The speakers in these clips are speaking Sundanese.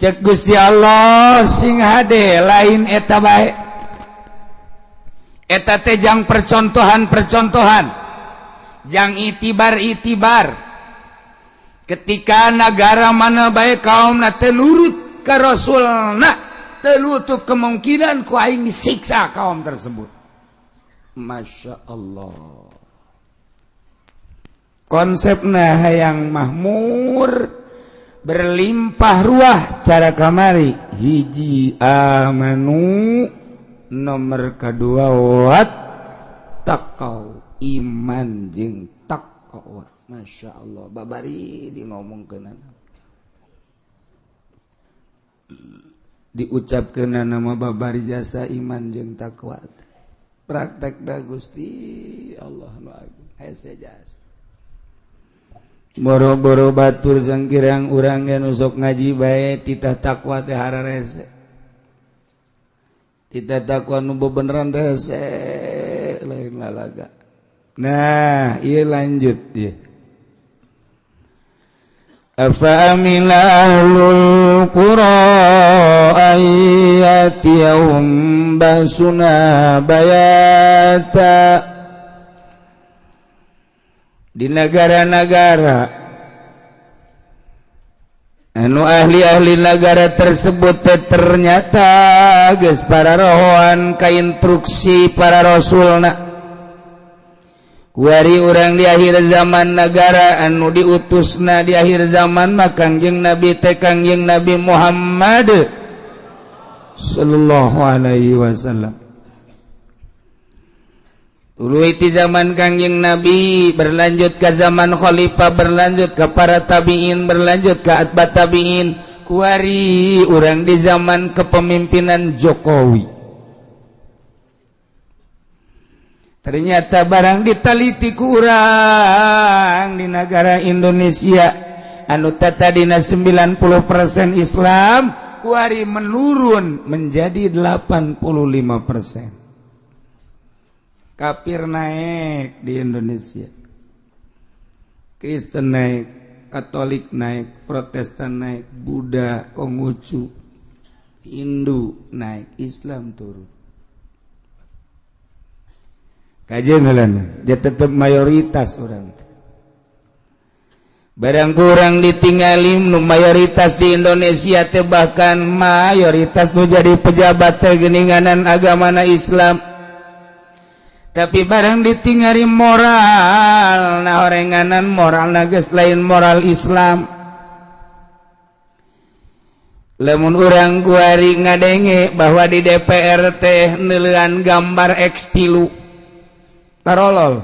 Cek Gusti Allah sing hade lain eta bae. Eta teh jang percontohan-percontohan, jang itibar-itibar. Ketika negara mana bae kaum na teu nurut ka Rasulna, teu nutup kemungkinan ku aing disiksa kaum tersebut. Masya Allah, konsepna hayang mahmur, berlimpah ruah. Cara kamari hiji amanu, nomor kedua wat taqau, iman jeung taqwa. Masya Allah, babari di ngomongkeun, diucapkeun nama babari jasa iman jeung takwa. Praktek da Gusti Allah nu agung, hese jasa. Boro-boro batur, sangkirang urang ge nu sok ngaji bae titah takwa teh hararese. Titah takwa nu bebeneran teh hese, lain lalaga. Nah, ieu lanjut ieu. Afa amina ahlul qura ayyatiyahum basuna bayata. Di negara-negara anu ahli-ahli negara tersebut teh ternyata geus para rohoan ka instruksi para rasulna. Kuari urang di akhir zaman, negara anu diutusna di akhir zaman mah Kangjeng Nabi teh Kangjeng Nabi Muhammad sallallahu alaihi wasallam. Tuluy ti zaman Kangjeng Nabi berlanjut ke zaman khalifah, berlanjut ke para tabiin, berlanjut ke atba tabiin. Kuari urang di zaman kepemimpinan Jokowi. Ternyata barang ditaliti ku urang di negara Indonesia anu tadina 90% Islam, kuari menurun menjadi 85%. Kafir naik di Indonesia, Kristen naik, Katolik naik, Protestan naik, Buddha, Konghucu, Hindu naik, Islam turun. Kajian, dia tetap mayoritas orang. Barang kurang ditinggalin nu mayoritas di Indonesia teh, bahkan mayoritas nu jadi pejabat teh geninganan agamana Islam, tapi barang ditinggali moral, nah orenganan moral geus lain moral Islam. Lamun urang kuari ngadenge bahwa di DPR teh neuleuan gambar X3, tarolol.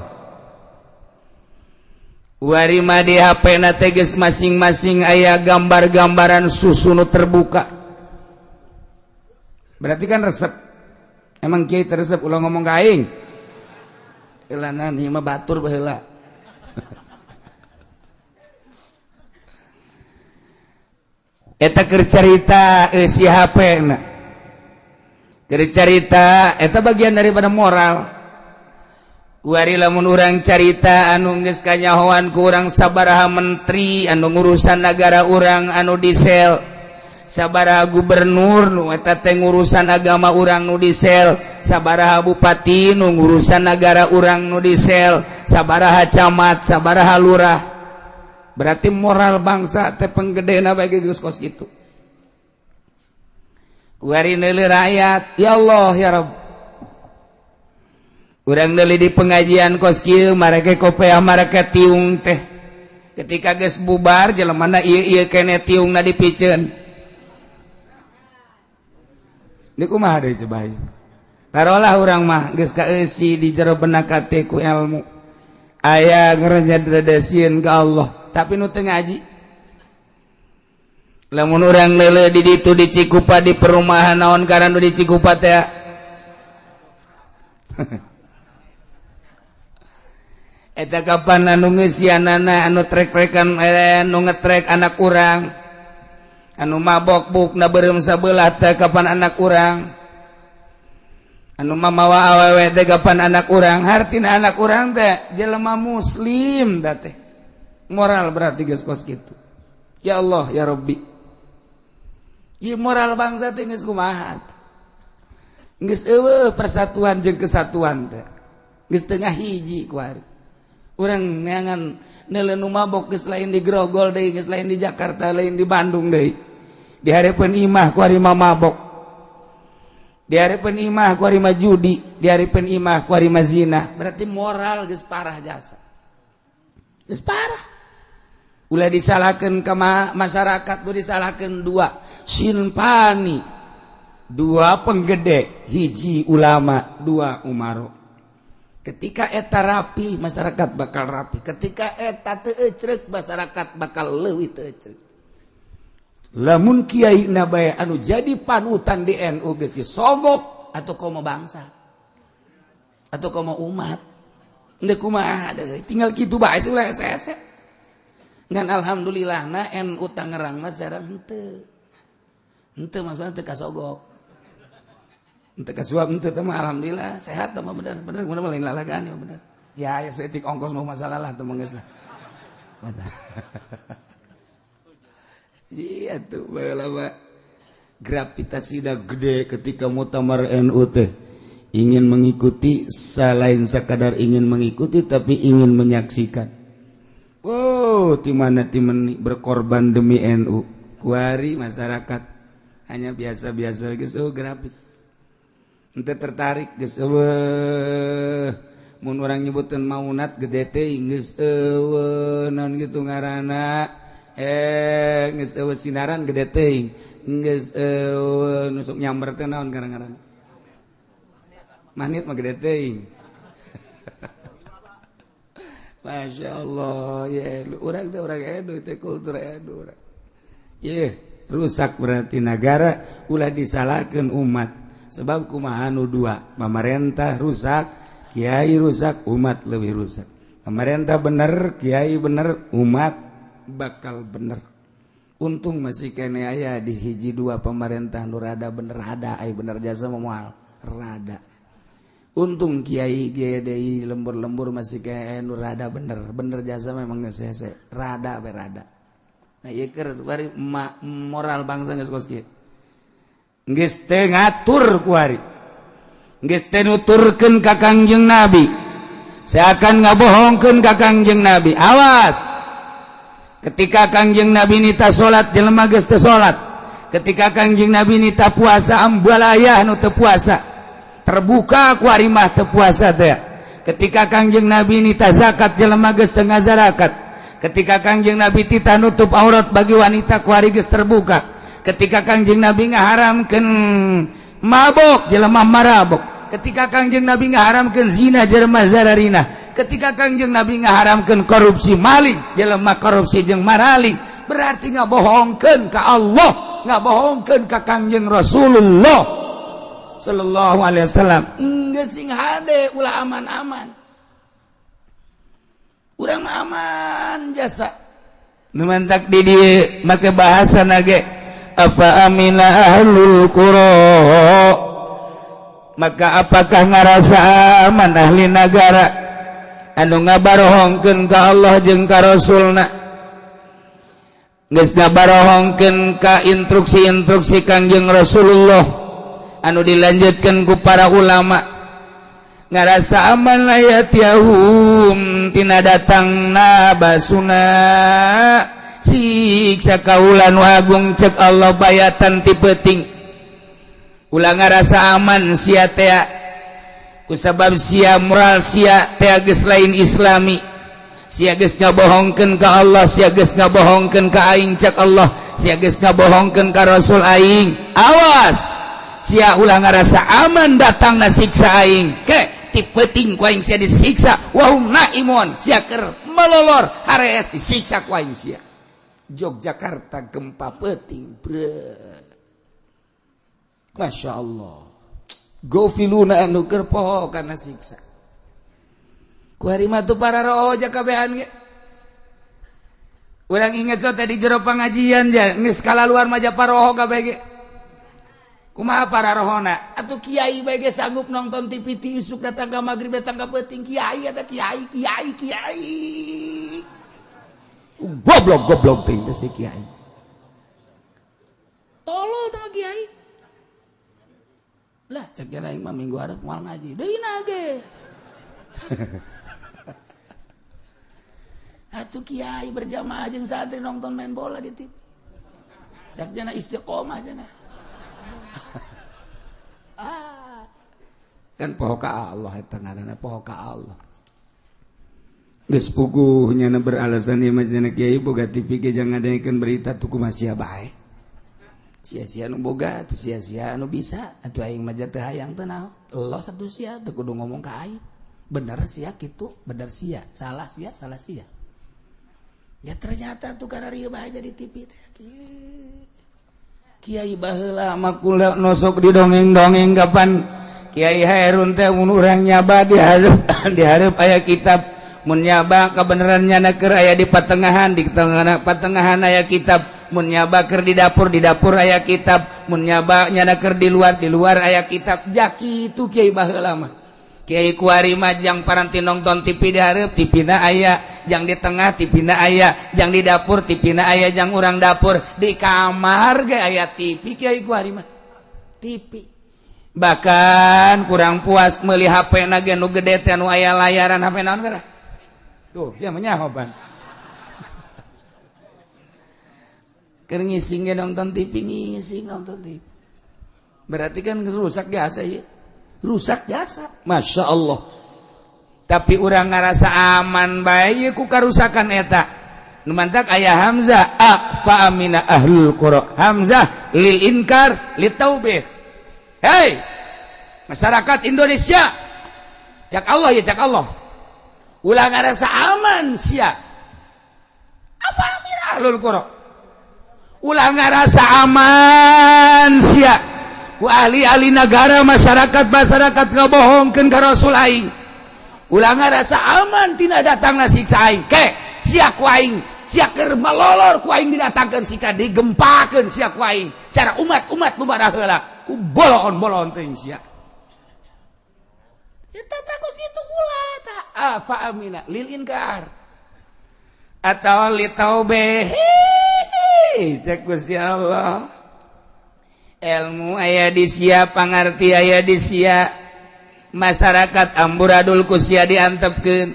Wari mah di HP na teh geus masing-masing aya gambar-gambaran susu nu terbuka, berarti kan resep. Emang kiai teresep? Ulah ngomong ka aing. Elanan ieu mah batur baheula. Eta keur carita si HP na. Keur carita eta bagian daripada moral. Kuari lamun urang carita anu geus kanyahoan ku urang sabaraha menteri anu ngurusan nagara urang anu disel, sabaraha gubernur nu eta teh ngurusan agama urang nu disel, sabaraha bupati nu ngurusan nagara urang nu disel, sabaraha camat, sabaraha lurah, berarti moral bangsa teh penggedena bagi geus kos kitu. Kuari neuleuh rakyat, ya Allah ya Rabb. Urang deuli di pengajian kos kieu, marake kopeah, marake tiung teh. Ketika geus bubar, jelemana ieu ieu kene tiungna dipiceun. Ini kumaha deui coba ieu? Tarolah urang mah geus kaeusi di jero benak hate ku ilmu. Aya ngerennya sieun ka Allah, tapi nu teu ngaji. Lamun urang leuleuh di ditu di Cikupa, di perumahan naon karena nu di Cikupa teh. Eta kapan anu ngeusianana, anu trek-trekan, anu ngetrek anak urang, anu mabok bukna beureum sabelah teh kapan anak urang, anu mamawa awewe teh kapan anak urang. Hartina anak urang teh jelema muslim da teh moral berarti geus kos kitu. Ya Allah ya Rabbi. Ieu moral bangsa teh geus kumaha? Geus eueuh persatuan jeung kesatuan teh. Geus tengah hiji kuari. Urang neangan neuleuh nu mabok geus lain di Grogol deui, geus lain di Jakarta, lain di Bandung deui. Di hareupeun imah kuari mah mabok. Di hareupeun imah kuari mah judi, di hareupeun imah kuari mah zina. Berarti moral geus parah jasa. Geus parah. Ulah disalahkan ke masyarakat, ulah disalahkan dua sinfani, dua penggede, hiji ulama, dua umaro. Ketika eta rapi, masyarakat bakal rapi. Ketika eta teu ecrek, masyarakat bakal leuwih teu ecrek. Lamun kiai na bae anu jadi panutan di NU geus disogok atau komo bangsa atau komo umat, henteu kumaha deui, tinggal kitu bae ulah hese. Ngan alhamdulillah na NU Tangerang mah serang henteu. Henteu maksudna teu kasogok. Henteu kasuap henteu teh mah alhamdulillah sehat teh mah bener bener bener lain lalagaan ya bener. Ya ya seetik ongkos mau masalah lah teh mah geus lah. Masalah. Iya tuh baheula mah gravitasi dah gede ketika muktamar NU teh ingin mengikuti, selain sekadar ingin mengikuti tapi ingin menyaksikan. Oh, di mana timen berkorban demi NU. Kuari masyarakat hanya biasa-biasa geus, oh grafik. Henteu tertarik geus eueuh. Mun urang nyebuteun maunat gede teh geus eueuh naon kitu ngaranna. Geus eueuh sinaran gede teuing. Geus eueuh nusuk nyamber teh naon ngaran-ngaranna. Manit mah gede teuing. Masya Allah, ya orang teh orang edu teh kultur edu urang. Ye, rusak berarti negara, ulah disalahkan umat. Sebab kumaha nu dua, pemerintah rusak, kiai rusak, umat lebih rusak. Pemerintah bener, kiai bener, umat bakal bener. Untung masih kene aya di hiji dua pemerintah nu rada bener rada, ai bener jasa moal rada. Untung kiai kiai deui lembur-lembur masih kayak nu rada bener, bener jasa memang geus hese, rada berada. Nah ieu keur kuari moral bangsa geus kos kieu. Geus teu ngatur kuari. Geus teu nuturkeun ka Kangjeng Nabi. Seakan ngabohongkeun ka Kangjeng Nabi. Awas. Ketika Kangjeng Nabi nita salat jelema geus teu salat. Ketika Kangjeng Nabi nita puasa ambalayah nu teu puasa. Terbuka ku ari mah teu puasa teh. Ketika Kangjeng Nabi nita zakat jelema geus teu ngazarakat. Ketika Kangjeng Nabi tita nutup aurat bagi wanita ku ari geus terbuka. Ketika Kangjeng Nabi ngaharamkeun mabok jelema marabok. Ketika Kangjeng Nabi ngaharamkeun zina jelema zararina. Ketika Kangjeng Nabi ngaharamkeun korupsi maling jelema korupsi jeung maraling. Berarti ngabohongkeun ka Allah, ngabohongkeun ka Kangjeng Rasulullah sallallahu alaihi wasallam. Geus sing hade ulah aman-aman. Urang mah aman jasa. Nu mantak di dieu make bahasa nage apa amina ahlul qura, maka apakah ngarasa aman ahli nagara anu ngabarohongkeun ka Allah jeung ka Rasulna, geus ngabarohongkeun ka instruksi-instruksi Kangjeng Rasulullah anu dilanjutkan ku para ulama, ngarasa aman layatiyahum tina datangna basuna siksa kaula nu agung cek Allah bayatan ti peuting. Ulah ngarasa aman sia teh kusabab sia moral sia teh geus lain islami. Sia geus ngabohongkeun ka Allah, sia geus ngabohongkeun ka aing cek Allah, sia geus ngabohongkeun ka Rasul aing. Awas sia ulah ngarasa aman datangna siksa aing ke ti peuting ku aing sia disiksa wahum naimun sia keur melolor harees disiksa ku aing sia. Yogyakarta gempa peuting bre. Masya Allah, gofiluna anu keur poho kana siksa. Ku hari mah tuh para roh kabehan ge. Urang inget so tadi jero pengajian ja geus kalaluar mah paroho kabeh ge. Kumaha para rohona? Atuh kiai bae ge sanggup nonton TV ti isuk datang ka magrib datang ka peuting kiai eta kiai kiai kiai. Goblok goblok teh si kiai. Tolol. Lah cek aing mah minggu hareup moal ngaji. Deui ge. Atuh kiai berjamaah jeung santri nonton main bola di TV. Cek jana istiqomah jana. Ah. Kan poho ka Allah eta ngaranna poho ka Allah. Geus puguh nyana beralasan ieu mah cenah kiai boga TV ge jangan ngadengekeun berita tuh kumaha sia bae. Sia-sia nu boga atuh sia-sia nu bisa atuh aing mah teu hayang teu naon. Los atuh sia teu kudu ngomong ka aing. Bener sia kitu, bener sia, salah sia, salah sia. Ya ternyata tuh karena rieu bae jadi TV teh. Kiai baheula mah kula nosok didongeng-dongeng kapan Kiai Hairun teh mun urang nyaba dihareup aya kitab, mun nyaba kebenaran nyana keur aya di patengahan, di tengah patengahan aya kitab, mun nyaba keur di dapur aya kitab, mun nyaba nyana keur di luar aya kitab. Jaki itu kiai baheula mah. Kiai kuari mah jang paranti nonton TV di hareup, TV na aya, jang di tengah TV na aya, jang di dapur TV na aya, jang urang dapur di kamar ge aya TV kiai kuari mah. TV. Bahkan kurang puas meuli HP na ge nu gede teh nu aya layaran HP naon geura. Tuh, sia mah nyaho pan. Keur ngising ge nonton TV, ngising nonton TV. Berarti kan rusak jasa ieu. Rusak jasa. Masya Allah. Tapi urang ngarasa aman bae ku karusakan eta. Nu mantak aya hamzah a fa amina ahlul qura. Hamzah lil inkar litaubih. Hei, masyarakat Indonesia. Cak Allah ya cak Allah. Ulah ngarasa aman sia. Afa amina ahlul qura. Ulah ngarasa aman sia. Ku ahli-ahli negara masyarakat-masyarakat ngabohongkeun ka Rasul aing. Ulah ngarasa aman tina datangna siksa aing. Ke sia ku aing, sia keur malolor ku aing didatangkeun siksa digempakeun sia ku aing. Cara umat-umat nu baraheula ku boloon-boloon teuing sia. Eta bagus itu ulah ta afa amina lil inkar atau li taubeh. Cek Gusti Allah. Ilmu aya di sia, pangarti aya di sia, masyarakat amburadul ku sia diantepkeun.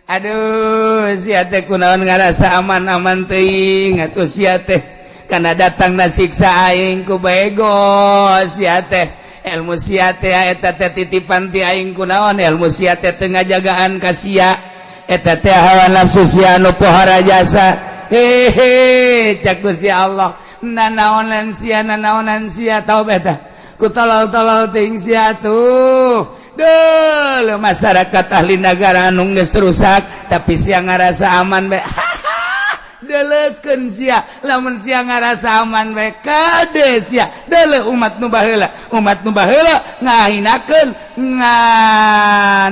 Aduh, sia teh kunaon ngarasa aman-aman teuing atuh sia teh kana datangna siksa aing ku bego sia teh. Ilmu sia teh eta teh titipan ti aing kunaon, ilmu sia teh teu ngajagaan ka sia, eta teh hawa nafsu sia anu pohara jasa. Hehe, cak Gusti Allah. Nanaonan sia, nanaonan sia tau beta ku tolol-tolol ting sia tuh. Duh, masyarakat ahli negara anu geus rusak tapi sia ngarasa aman bae. Deleukeun sia, lamun sia ngarasa aman bae kade sia. Deuleu umat nu baheula, umat nu baheula ngahinakeun nga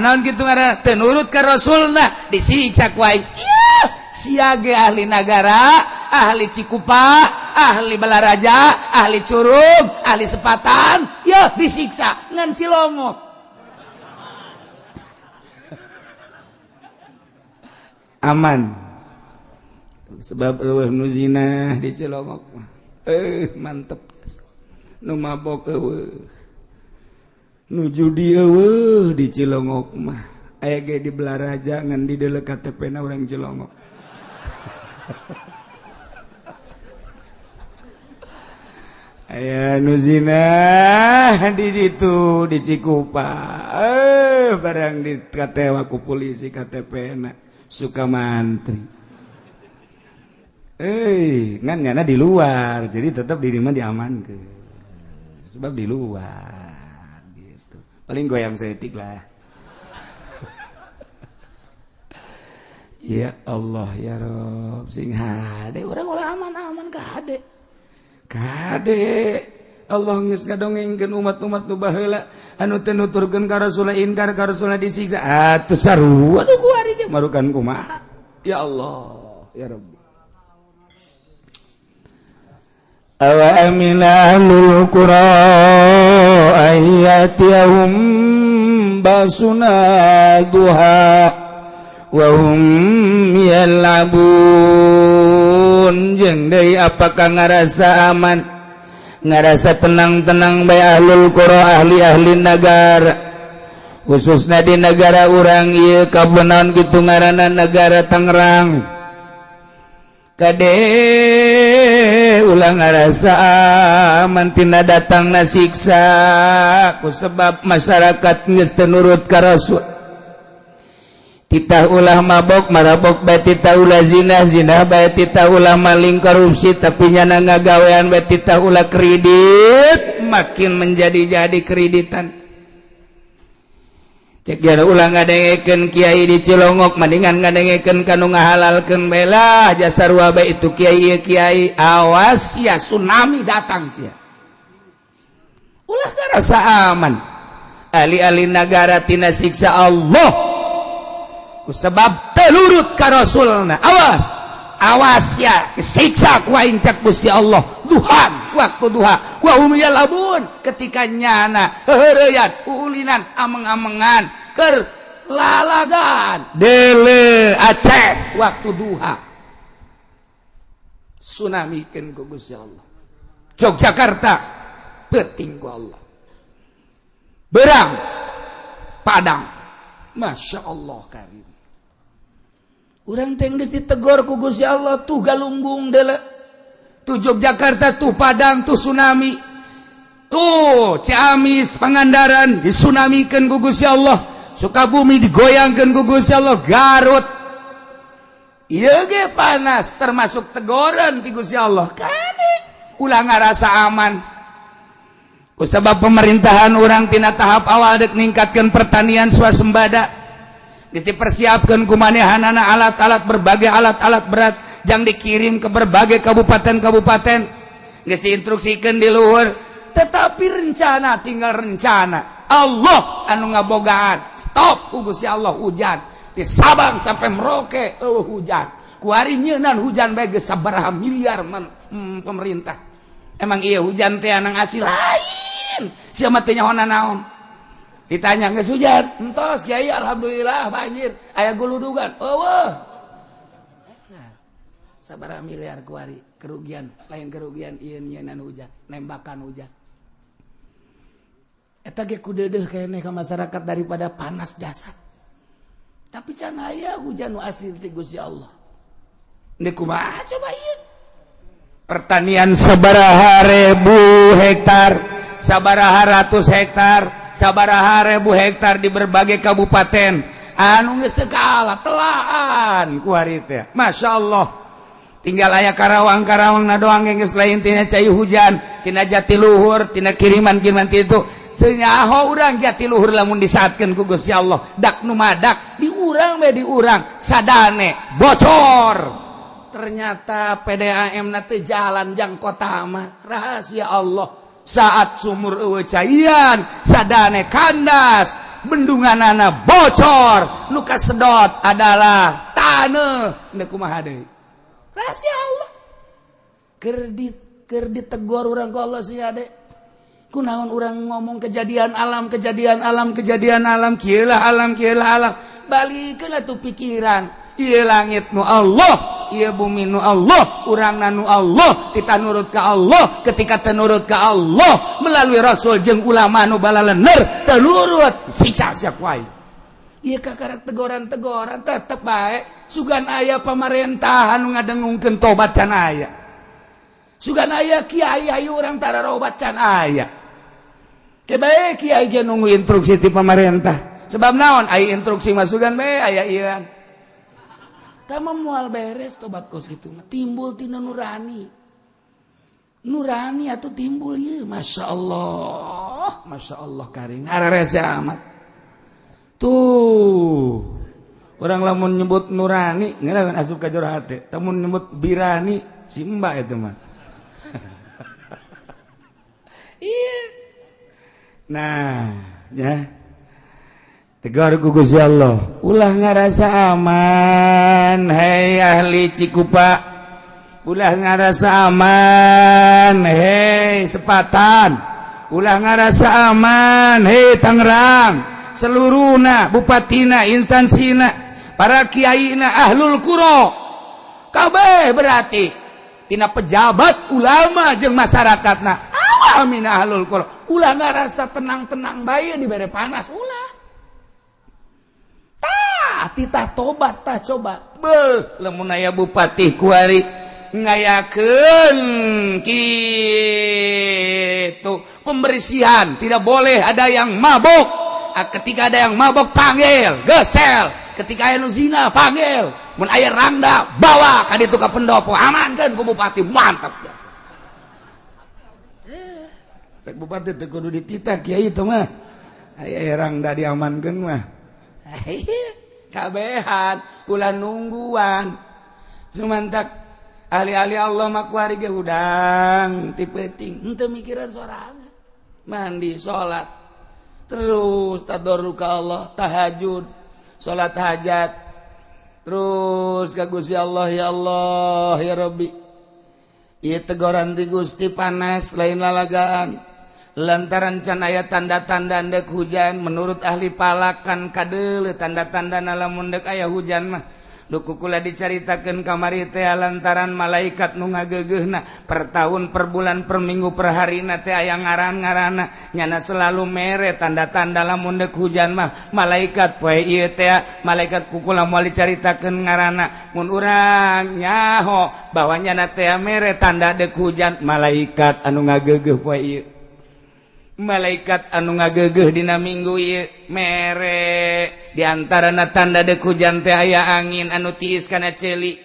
naon kitu ngaranna teu nurut ka Rasulna disiksa ku aing. Ieu sia ge ahli nagara, ahli Cikupa, ahli Balaraja, ahli Curug, ahli Sepatan, ya disiksa ngan Cilongok. Aman. Sebab eueuh nu zina di Cilongok mah. Mantep. Nu mabok eueuh. Nu judi eueuh di Cilongok mah. Aya ge di Balaraja ngan di deuleu KTP na urang Cilongok. Aya nu zina di ditu di Cikupa, barang di katewa ku polisi KTP na suka mantri. Ngan nyana di luar, jadi tetap di mah diamankeun. Sebab di luar gitu. Paling goyang setik lah. Ya Allah ya Rob, sing hade urang ulah aman-aman ka hade. Kade Allah geus ngadongengkeun umat-umat nu baheula anu teu nuturkeun ka Rasul, inkar ka Rasul disiksa. Atuh sarua nu kuari ge marukan kumaha. Ya Allah ya Rabbi. Awa amina ahlul qura ayyatihum basuna duha wa hum yal'abun. Jeung deui apakah ngarasa aman, Ngarasa tenang-tenang bae ahlul qura, ahli-ahli negara, khususnya di negara urang ieu kabenaon kitu ngaranna, negara Tangerang. Kade, ulah ngarasa aman tina datangna siksa ku sebab masyarakat geus teu nurut ka Rasul. Titah ulah mabok, marabok bae. Titah ulah zina, zina bae. Titah ulah maling, korupsi, tapi nyana ngagawean bae. Titah ulah kredit, makin menjadi-jadi kreditan. Cek jara ulah ngadengekeun kiai di Cilongok, mendingan ngadengekeun kanu ngahalalkeun belah jasa sarua bae itu kiai ieu kiai. Awas ya, tsunami datang sia. Ulah ngarasa aman ahli-ahli negara tina siksa Allah sebab teu nurut ka Rasulna. Awas, awas ya, siksa ku aing, cek Gusti Allah. Duhan, waktu duha, wa hum yal'abun, ketika nyana heureyan, ulinan, ameng-amengan, keur lalagan dele Aceh, waktu duha tsunami keun ku Gusti Allah. Yogyakarta peuting ku Allah, berang Padang. Masya Allah karim. Urang teh geus ditegor ku Gusti Allah. Tuh Galunggung dele, tuh Yogyakarta, tuh Padang, tuh tsunami, tuh Ciamis, Pangandaran disunamikeun ku Gusti Allah, Sukabumi digoyangkeun ku Gusti Allah, Garut ieu ge panas, termasuk tegoran ti Gusti Allah. Kade, ulah ngarasa aman. Kusabab pemerintahan urang tina tahap awal dek ningkatkan pertanian swasembada, dipersiapkan kumanehanana alat-alat, berbagai alat-alat berat yang dikirim ke berbagai kabupaten-kabupaten, geus diinstruksikan di luhur, tetapi rencana tinggal rencana, Allah anu ngabogaan. Stop ku Gusti Allah hujan di Sabang sampai Merauke. Oh, hujan kuari nyeunan hujan bae geus sabaraha miliar pemerintah. Emang iya hujan teh anang asli lain, siapa teh nyaho naon. Ditanya, geus hujan entos kiai, alhamdulillah banjir, aya guludugan. Oh, nah, sabaraha miliar kuari kerugian, lain kerugian ieu nyieunnan hujan, nembakan hujan. Eta ge kudeudeuh keneh ka masyarakat daripada panas jasad. Tapi can aya hujan nu asli ti Gusti Allah. Ini kumaha coba ieu? Pertanian sabaraha ribu hektar, sabaraha ratus hektar, sabaraha ribu hektar di berbagai kabupaten anu geus teu kalah telaan ku hari teh. Masya Allah, tinggal aya Karawang-Karawang na doang geus lain tina cai hujan, tina jatiluhur, tina kiriman-kiriman itu. Nyaho urang jatiluhur lamun disaatkeun ku Gusti Allah dak nu madak di urang we, di urang sadane bocor. Ternyata PDAM na teu jalan jang kota mah. Rahasia Allah, saat sumur eueuh caian, sadane kandas, bendunganana bocor, nu kasedot adalah taneuh. Neuk kumaha deui? Rahasia Allah. Keur ditegor urang ku Allah sih ade. Kunaon urang ngomong kejadian alam, kejadian alam, kejadian alam, kieu lah alam, kieu lah alam. Balikeun atuh pikiran. Ieu langit nu Allah, ieu bumi nu Allah, urang nu Allah, kita nurut ka Allah. Ketika tenurut ka Allah melalui Rasul jeung ulama nu balalener, tenurut, siksa sia ku aing. Ieu kakarak tegoran-tegoran tetep bae. Sugan aya pamarentahan nu ngadengungkeun tobat, can aya. Sugan aya kiai ayu urang tararobat, can aya. Ke bae kiai ge nunggu instruksi ti pamarentah. Sebab naon? Aya instruksi masukan bae aya ieu. Tama moal beres tobat kos gitu mah. Timbul tina nurani. Nurani atau timbul ieu, Masya Allah. Masya Allah karing. Hararese amat. Tuh. Orang lamun nyebut nurani, ngeunah asup ka jero hate. Lamun nyebut birani, si mbak itu mah. Iya. Nah, ya. Tegar ku Gusti Allah. Ulah ngarasa aman, hei ahli Cikupa. Ulah ngarasa aman, hei Sepatan. Ulah ngarasa aman, hei Tangerang. Seluruhna, bupatina, instansina, para kiaina, ahlul qura. Kabeh berarti tina pejabat, ulama jeung masyarakatna. Wa amina ahlul qura. Ulah ngarasa tenang-tenang bae dibere panas ulah. Tah titah tobat tah coba. Beuh lamun aya bupati kuari ngayakeun kitu pembersihan, tidak boleh ada yang mabok. Ketika ada yang mabok panggil, gesel. Ketika aya nu zina panggil, mun aya rangda bawa ka ditu ka pendopo, amankeun ku bupati, mantap biasa. Cek bupati teu kudu dititah kiai itu mah. Aya rangda diamankeun mah. Kabehan ulah nungguan. Sumantak ahli-ahli Allah mah kuari ge hudang ti peuting, henteu mikiran sorangan. Mandi, salat, terus tadarru ka Allah, tahajud, salat hajat, terus ka Gusti Allah, ya Allah ya Rabbi. Ieu tegoran ti Gusti panas lain lalagaan. Lantaran can aya tanda-tanda ndek hujan, menurut ahli palakan kadeuleu tanda-tanda lamun ndek aya hujan mah. Duku kula dicaritakeun kamari teh lantaran malaikat nu ngageugeuna per tahun, per bulan, per minggu, per harina teh aya ngaran-ngaranna, nyana selalu mere tanda-tanda lamun deuk hujan mah malaikat poe ieu teh malaikat kukula moal dicaritakeun ngaranna. Mun urang nyaho bahwa nyana teh mere tanda deuk hujan malaikat anu ngageugeuh poe ieu, malaikat anu ngageugeuh dina minggu ieu mere diantarana tanda deuk hujan teh aya angin anu tiis kana ceuli.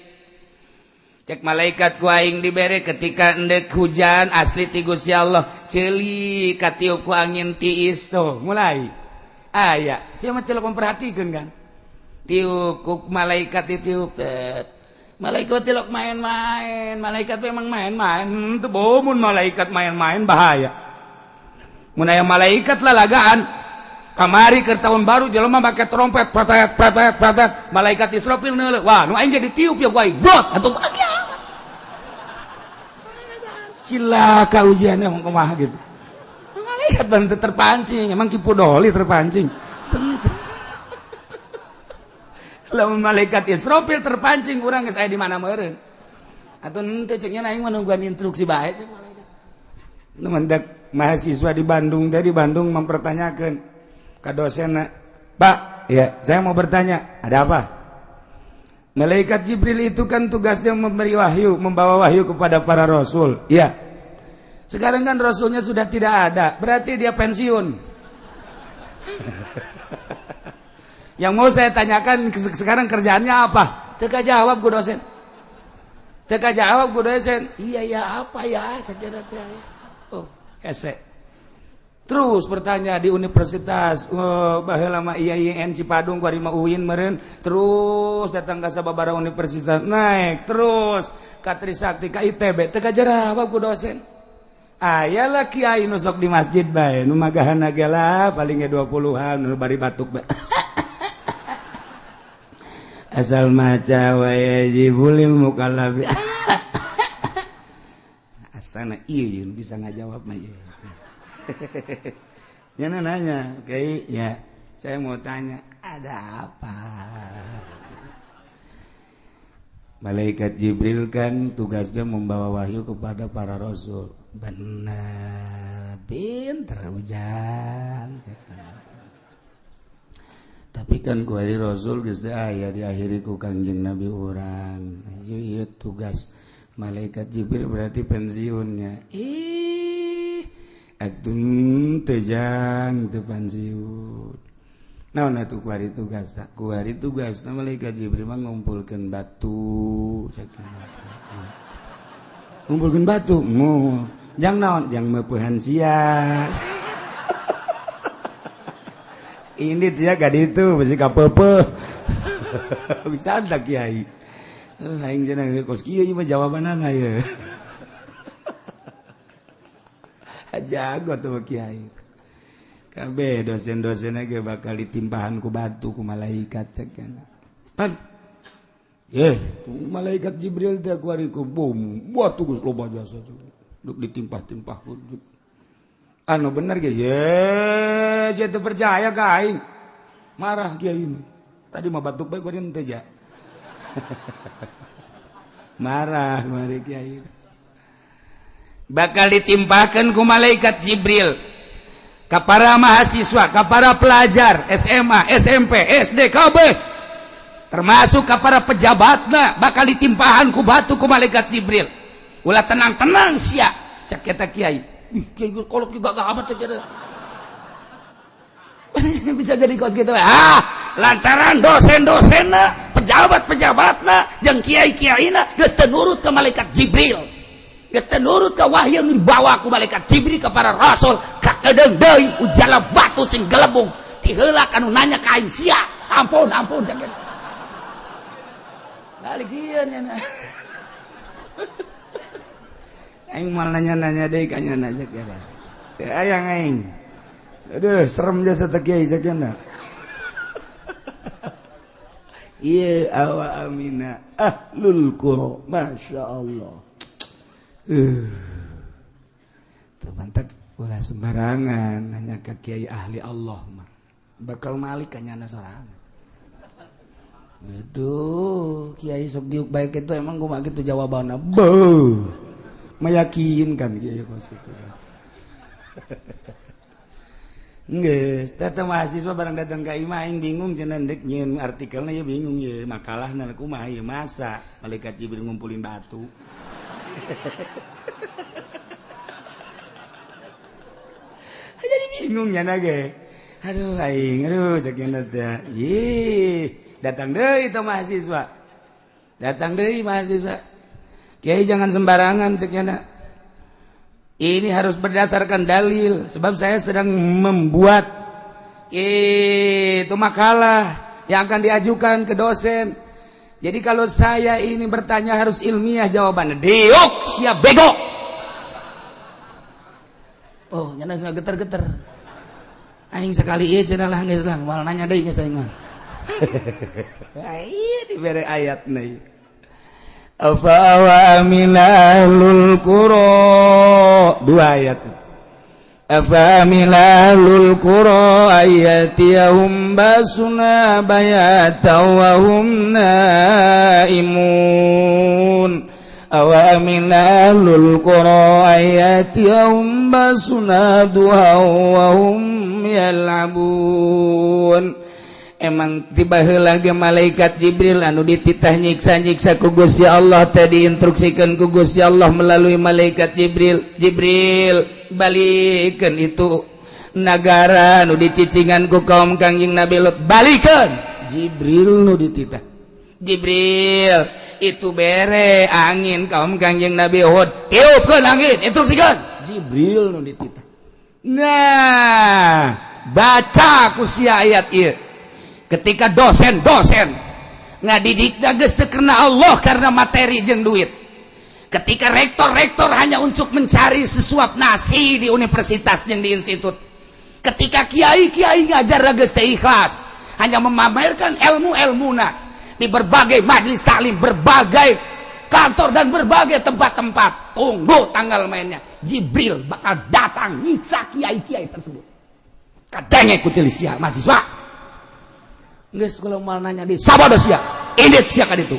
Cek malaikat ku aing dibere ketika endek hujan asli ti Gusti Allah ceuli katiup ku angin tiis tuh mulai aya. Sia mah teu memperhatikeun kan, tiup ku malaikat ditiup teh malaikat tilok main-main, malaikat memang main-main teu bomun malaikat main-main bahaya. Mun aya malaikat lalagaan kamari ke tahun baru jelema make trompet pratet pratet pratet, malaikat Israfil neuleuh, wah nu aing jadi tiup ya ku aing brot atuh cilaka ujiannya emang kumaha gitu. Malaikat bantu terpancing, emang Ki Pudoli terpancing. Lamun malaikat Israfil terpancing urang geus aya di mana meureun. Atuh henteu ceuk nya aing mah nungguan instruksi bae cek malaikat. Nu mendak mahasiswa di Bandung tadi Bandung mempertanyakan ke dosen, Pak, ya saya mau bertanya, ada apa? Malaikat Jibril itu kan tugasnya memberi wahyu, membawa wahyu kepada para rasul. Ya. Sekarang kan rasulnya sudah tidak ada, berarti dia pensiun. Yang mau saya tanyakan sekarang kerjaannya apa? Teka jawab ku dosen. Teka jawab ku dosen. Iya ya apa ya? Saya oh, hese. Terus bertanya di universitas, baheula mah IAIN Cipadung kuari mah UIN meureun, terus datang ka sababaraha universitas, naik terus ka Trisakti ka ITB, teu kajarabab ku dosen. Aya lah kiai nu sok di masjid bae, nu magahana ge lah paling ge 20-an nu bari batuk bae. Asal maca wa yajibul mukallafi. Asana ieu bisa ngajawab mah ieu. Nyana nanya, oke, ya, saya mau tanya, ada apa? Malaikat Jibril kan tugasnya membawa wahyu kepada para rasul. Benar, pinter ujang. Tapi kan kuari rasul geus teh aya diakhiri ku Kangjeng Nabi urang. Ieu tugas malaikat Jibril berarti pensiunnya. Ih, atun tejang teu pensiun. Naon atuh kuari tugas? Kuari tugas na malaikat Jibril mah ngumpulkeun batu, ngumpulkeun batu. Mu jang naon? Jang meupehan sia. Ini dia gak itu besi kapepe. Bisa tak kiai? Aing cenah kos kieu mah jawabanana ye. Jago tuh kiai. Kabeh dosen-dosenna ge bakal ditimpahan ku batu ku malaikat cek kana. Pan. Ye, malaikat Jibril teh kuari ku bom, batu geus loba jasa duk ditimpah-timpah ku. Anu bener ge, ye, sia teu percaya ka aing. Marah kiai ini. Tadi mah batuk bae kuari teh ja. Marah mari kiai. Bakal ditimpakan ku malaikat Jibril ka para mahasiswa, ka para pelajar SMA, SMP, SD, KB, termasuk ka para pejabatna bakal ditimpahan ku batu ku malaikat Jibril. Ulah tenang-tenang sia, cek eta kiai. Ih, kiai kolot juga gak amat cek eta. Bisa jadi kos gitu. Ah, lantaran dosen-dosenna, pejabat-pejabatna, jeung kiai-kiaina geus teu nurut ke malaikat Jibril. Geus teu nurut ke wahyu yang dibawa ku malaikat Jibril ke para rasul, kakedeung deui ujala batu sing gelebung. Ti heula kanu nanya ka aing sia. Ampun, ampun cek eta. Balik sieun nya. Aing mal nanya-nanya deui ka nya cek eta. Teu aya aing. Aduh, serem jasa teh kiai cek nya. Iya, awa amina ahlul qura, masya Allah. Tuh mantak ulah sembarangan nanya ke kiai ahli Allah mah. Bakal malik ka nyana sorangan. Itu kiai sok diuk baik itu emang gua mah gitu jawabanna. Beuh. Meyakinkan kiai kos kitu. Geus, teh mahasiswa barang datang ka imah aing bingung cenah deuk nyieun artikelna ya bingung ye makalahna kumaha ieu masa malaikat Jibril ngumpulin batu. Jadi bingung nya ge. Aduh aing, aduh sakieu teh. Ih, datang deui teh mahasiswa. Datang deui mahasiswa. Kiai jangan sembarangan cek nya. Ini harus berdasarkan dalil, sebab saya sedang membuat itu makalah yang akan diajukan ke dosen. Jadi kalau saya ini bertanya harus ilmiah jawabannya. Diuk siap bego. Oh, nyana geus geter-geter. Aing sekali ieu cenah lah geus lah, moal nanya deui geus aing mah. Ieu dibere ayat nih. Afa wa amina ahlul qura, dua ayat. Afa amina ahlul qura ayatiyahum basuna bayata wa hum naimun. Awa amina ahlul qura ayatiyahum basuna duha wa hum yal'abun. Emang tiba heula ge malaikat Jibril anu dititah nyiksa-nyiksa ku Gusti Allah teh diinstruksikan ku Gusti Allah melalui malaikat Jibril. Jibril balikeun itu nagara anu dicicingan ku kaum Kangjeng Nabi Lut, balikeun. Jibril nu dititah. Jibril itu bere angin kaum Kangjeng Nabi Hud, tiupkeun angin, instruksikeun. Jibril nu dititah. Nah, baca ku sia ayat ieu. Ketika dosen-dosen ngadidik geus teu karena Allah karena materi jeung duit. Ketika rektor-rektor hanya untuk mencari sesuap nasi di universitas jeung di institut. Ketika kiai-kiai ngajar geus teu ikhlas, hanya memamerkan ilmu-ilmuna di berbagai majelis taklim, berbagai kantor dan berbagai tempat-tempat. Tunggu tanggal mainnya, Jibril bakal datang nyiksa kiai-kiai tersebut. Kadenge ku sia mahasiswa. Geus kula moal nanya di sabodo sia, indit sia ka ditu.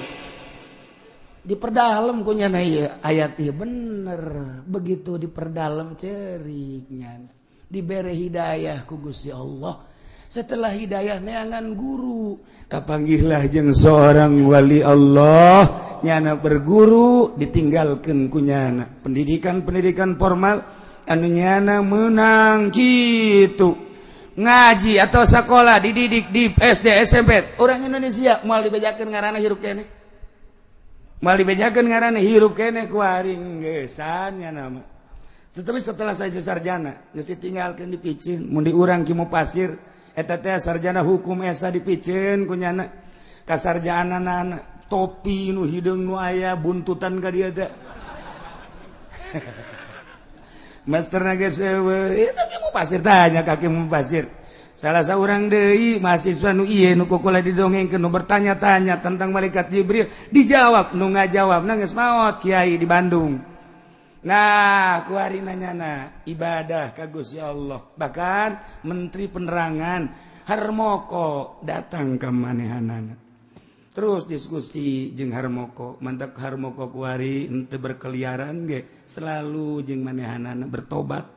Diperdalam ku nyana ieu ayat ieu bener, begitu diperdalam ceriknya. Dibere hidayah ku Gusti Allah. Setelah hidayah neangan guru, kapanggihlah jeung seorang wali Allah, nyana berguru ditinggalkeun ku nyana. Pendidikan-pendidikan formal anu nyana menang kitu. Ngaji atau sekolah dididik di SD SMP orang Indonesia moal dibejakeun ngaranna hirup keneh, moal dibejakeun ngaranna hirup keneh ku aring geusan nya nama. Tetapi setelah saya sarjana geus ditinggalkeun dipiceun mun di urang ki pasir eta teh sarjana hukum esa dipiceun ku nyana kasarjanana topi nu hideung nu aya buntutan ka dieu teh. Master geus eueuh eta ki pasir tanya ka ki pasir. Salah seorang deui mahasiswa nu ieu nu kukula didongengkeun nu bertanya-tanya tentang malaikat Jibril dijawab nu ngajawabna geus maot kiai di Bandung. Nah, ku ari nanyana ibadah ka Gusti Allah. Bahkan menteri penerangan Harmoko datang ka manehanana. Terus diskusi jeung Harmoko, mantap. Harmoko kuari henteu berkeliaran ge, selalu jeung manehanana bertobat.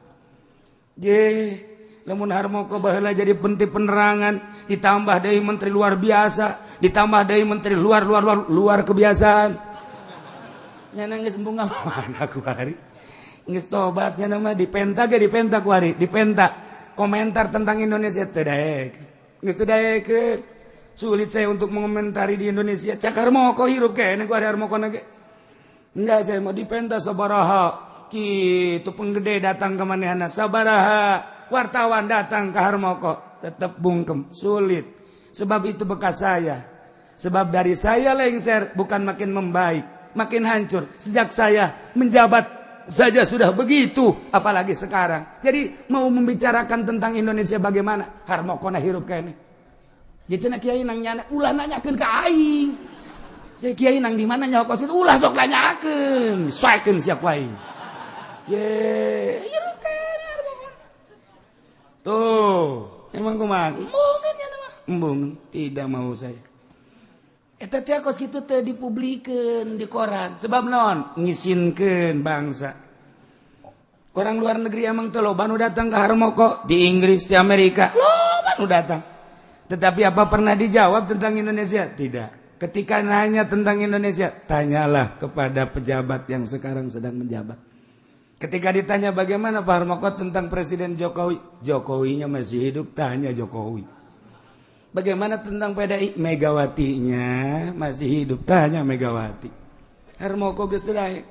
Je lamun Harmoko baheula jadi menteri penerangan, ditambah deui menteri luar biasa, ditambah deui menteri luar luar luar luar kebiasaan, nyana geus embung mana kuari, geus tobat. Nyana mah dipenta ge, dipenta kuari, dipenta komentar tentang Indonesia, teu daek, geus teu daekeun. Sulit saya untuk mengomentari di Indonesia, cak Harmoko. Hirup kene kuari Harmoko ge. Enggak, saya mau dipenta sabaraha kitu penggede datang ke manehana, sabaraha wartawan datang ke Harmoko, tetap bungkem, sulit. Sebab itu bekas saya, sebab dari saya lengser bukan makin membaik, makin hancur. Sejak saya menjabat saja sudah begitu, apalagi sekarang. Jadi mau membicarakan tentang Indonesia bagaimana? Harmoko na hirup kene. Jadi cenah kiai nang nyana, ulah nanyakeun ka aing. Saya kiai nang di mana nyaho kos itu, ulah sok nanyakeun, soekeun sia ku aing. Je, hirup kene Harmoko. Tuh, emang kumaha? Embungeun nya mah. Embung, tidak mau saya. Eta teh kos kitu teh dipublikeun di koran. Sebab naon? Ngisinkeun bangsa. Orang luar negeri emang teh loba nu datang ke Harmoko, di Inggris, di Amerika, loba nu datang. Tetapi apa pernah dijawab tentang Indonesia? Tidak. Ketika nanya tentang Indonesia, tanyalah kepada pejabat yang sekarang sedang menjabat. Ketika ditanya bagaimana Pak Harmoko tentang Presiden Jokowi, Jokowinya masih hidup, tanya Jokowi. Bagaimana tentang PDI? Megawatinya masih hidup, tanya Megawati. Harmoko geus teu.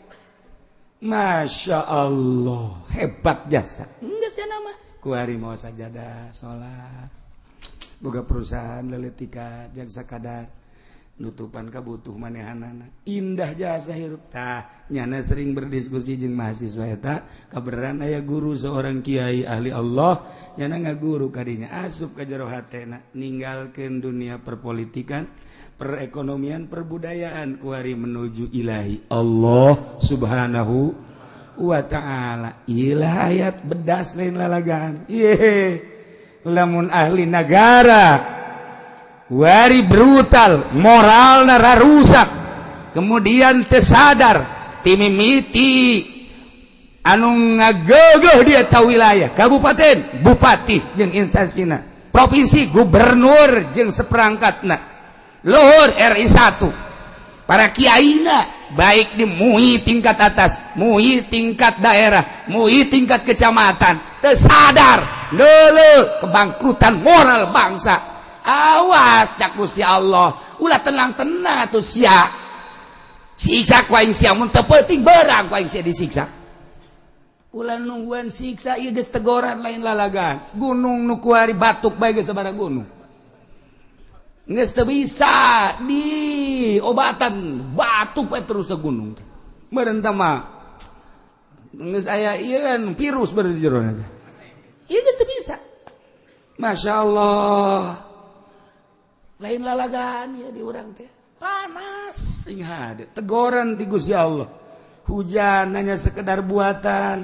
Masya Allah, hebat jasa. Enggak sih nama. Kuari mau sajadah, sholat. Boga perusahaan leletika, jang sakadar nutupan kabutuh manehanana, indah jasa hirup. Tah, nyana sering berdiskusi jeung mahasiswa eta kabeneran aya guru, seorang kiai ahli Allah. Nyana ngaguru kadinya, asup ka jero hatena ninggalkeun dunia perpolitikan, perekonomian, perbudayaan, kuari menuju ilahi Allah Subhanahu wa Ta'ala. Ilah ayat bedas, lain lalagaan. Ye, lamun ahli negara wari brutal, moral nara rusak, kemudian tersadar timimiti anu ngagegeh dia tahu wilayah kabupaten, bupati jeung instansina, provinsi, gubernur jeung seperangkatna, luhur RI 1, para kiaina, baik di MUI tingkat atas, MUI tingkat daerah, MUI tingkat kecamatan, tersadar dulu kebangkrutan moral bangsa, awas, cak Gusti Allah, ulah tenang-tenang atuh sia, siksa ku aing sia. Mun teu penting berang ku aing sia disiksa. Ulah nungguan siksa, ieu geus tegoran, lain lalagan. Gunung nu kuari batuk bae geus sabaraha gunung geus teu bisa di obatan, batuk bae terus ke gunung teh. Meureun mah geus aya ieu kan virus beureun di jero teh. Ieu geus teu bisa. Masya Allah, lain lalagan ya di urang teh panas sing hade tegoran ti Gusti Allah. Hujan hanya sekedar buatan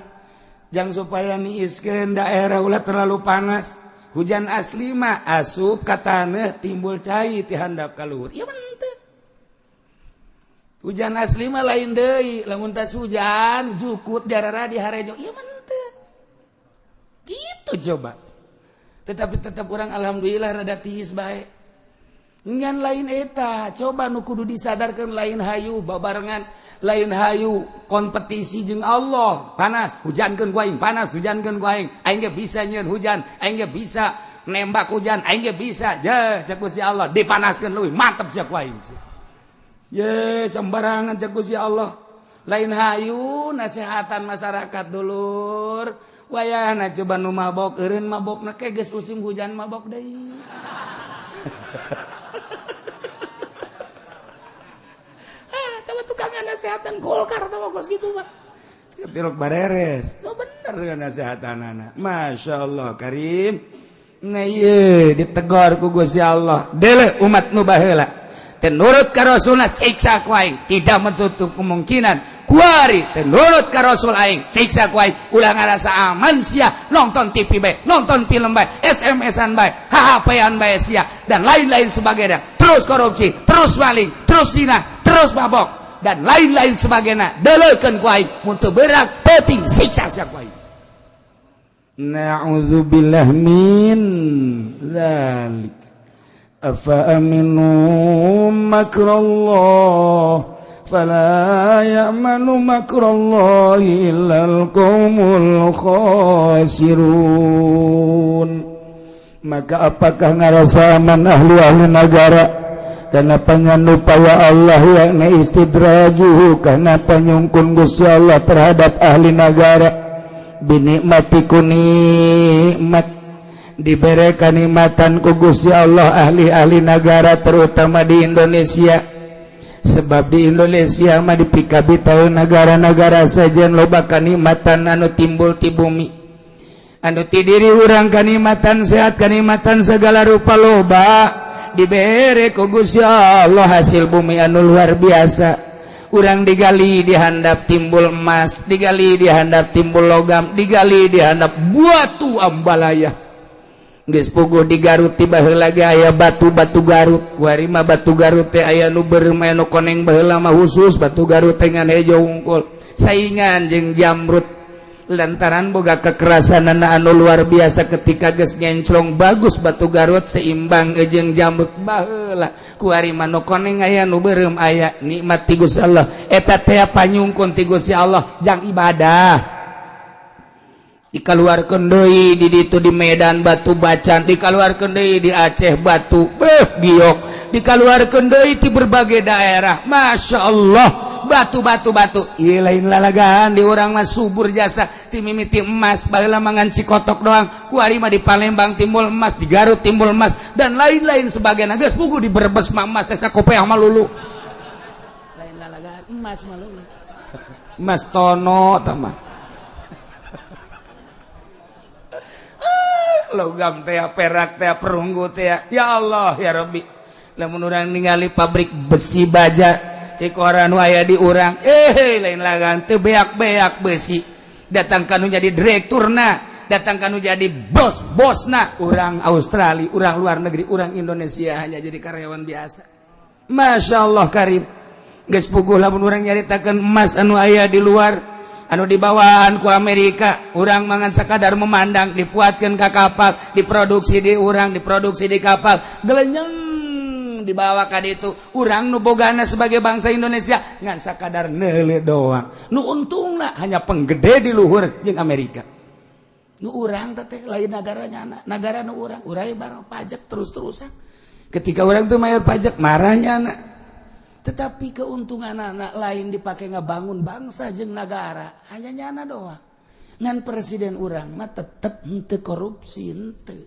jangan supaya niiskeun daerah, ulah terlalu panas. Hujan asli mah asup ka taneuh, timbul cai ti handap ka luhur. Ieu mah henteu. Hujan asli mah lain deui, lamun tas hujan jukut jarara di harejo. Ieu mah henteu gitu. Coba, tetapi tetap orang alhamdulillah rada tiis bae. Ngan lain eta, coba nu kudu disadarkan, lain hayu babarengan, lain hayu kompetisi jeung Allah. Panas, hujankeun ku aing, panas, hujankeun ku aing. Aing ge bisa nyieun hujan, aing ge bisa nembak hujan, aing ge bisa. Je, cek Gusti Allah, dipanaskeun leuwih mantep sia ku aing. Ye, sembarangan cek Gusti Allah. Lain hayu nasehatan masyarakat, dulur. Wayahna coba nu mabok eureun mabokna ke geus musim hujan mabok deui. Ah, tawa tukang nasehatan Golkar tawa kos gitu mah. Tilok bareres. Oh, bener dengan nasehatan. Masya Allah Karim. Nah ieu ditegor ku Gusti Allah. Dele umat nu baheula. Teu nurut ka Rasulna, siksa ku aing. Tidak menutup kemungkinan kuari teu nurut ka Rasul aing, siksa ku aing. Ulah ngarasa aman sia, nonton TV bae, nonton film bae, SMS-an bae, HP-an bae sia, dan lain-lain sebagainya. terus korupsi, terus maling, terus zina, terus mabok, dan lain-lain sebagainya. Deleukeun ku aing, mun teu beurang peuting siksa sia ku aing. Na'udzubillah min dzalik. Afa aminu makrallah fala ya'manu makrallahi illal qaumul khasirun. Maka apakah ngarasa aman ahli-ahli nagara karena panyanupaya Allah yakni istidrajuhu karena panyungkun Gusti Allah terhadap ahli nagara binikmati ku nikmat diberi kanikmatan ku Gusti Allah ahli-ahli nagara terutama di Indonesia. Sebab di Indonesia mah dipikabi tahu negara-negara saja loba kanikmatan anu timbul ti bumi, anu ti diri urang kanikmatan sehat, kanikmatan segala rupa loba dibere ku Gusti Allah hasil bumi anu luar biasa. Urang digali dihandap timbul emas, digali dihandap timbul logam, digali dihandap batu ambalaya. Geus puguh di Garut tiba heula ge aya batu-batu Garut. Kuari mah batu Garut teh aya nu beureum, aya nu koneng. Baheula mah khusus batu Garut teh ngan hejo wungkul, saingan jeung jamrut lantaran boga kekerasan anu luar biasa. Ketika geus ngenclong bagus batu Garut seimbang jeung jamrut baheula. Kuari mah nu koneng aya, nu beureum aya, nikmat ti Gusti Allah eta teh, panyungkun ti Gusti Allah jang ibadah. Dikaluarkeun deui di ditu di Medan batu bacan, dikaluarkeun deui di Aceh batu beuh giok, dikaluarkeun deui di berbagai daerah. Masya Allah, batu batu batu. Ieu lain lalagaan, di urang mah subur jasa ti mimiti emas. Baheula mangan cikotok doang, kuari mah di Palembang timbul emas, di Garut timbul emas, dan lain-lain sebagainya. Geus puguh di Brebes mah emas teh sakopeah mah lulu, lain lalagaan, emas mah lulu, emas tono tah mah. Logam teh, perak teh, perunggu teh, ya Allah ya Rabbi. Lamun urang ningali pabrik besi baja ti koran aya di urang, lain lagan, teu beak-beak besi. Datang kanu jadi direkturna, datang kanu jadi bos-bosna urang Australia, urang luar negeri. Urang Indonesia hanya jadi karyawan biasa. Masya Allah karim. Geus puguh lamun urang nyaritakeun emas anu aya di luar, anu dibawaan ku Amerika, urang mangan sakadar memandang. Dipuatkan ke kapal, diproduksi di urang, diproduksi di kapal, gelenyeng dibawa ka ditu. Urang nu bogana sebagai bangsa Indonesia ngan sakadar neule doang. Nu untungna hanya penggede di luhur jeung Amerika. Nu urang teh lain negaranya, anak negara nu urang, urang barang pajak terus-terusan. Ketika orang tuh bayar pajak marahnya anak, tetapi keuntungan anak lain dipakai ngebangun bangsa jeung negara, hanya nyana doang. Ngan presiden urang mah tetep henteu korupsi, henteu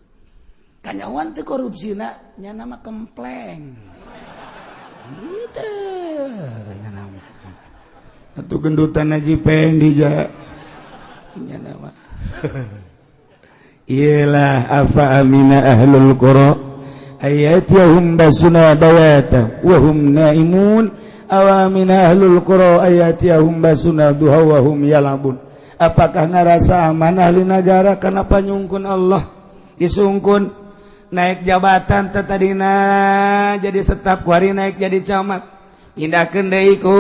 kanyawan teu korupsi na nyana mah kempleng henteu nyana mah atuh gendutan Haji Pendi ja nyana mah. Iyalah, afa amina ahlul qura ayatihum basuna bayata wa hum naimun aw amina ahlul qura ayatihum basuna duha wa hum yalabun. Apakah ngarasa aman ahli negara karena panyungkun Allah? Disungkun naik jabatan, tadina jadi staf, kuari naik jadi camat, pindahkeun deui ku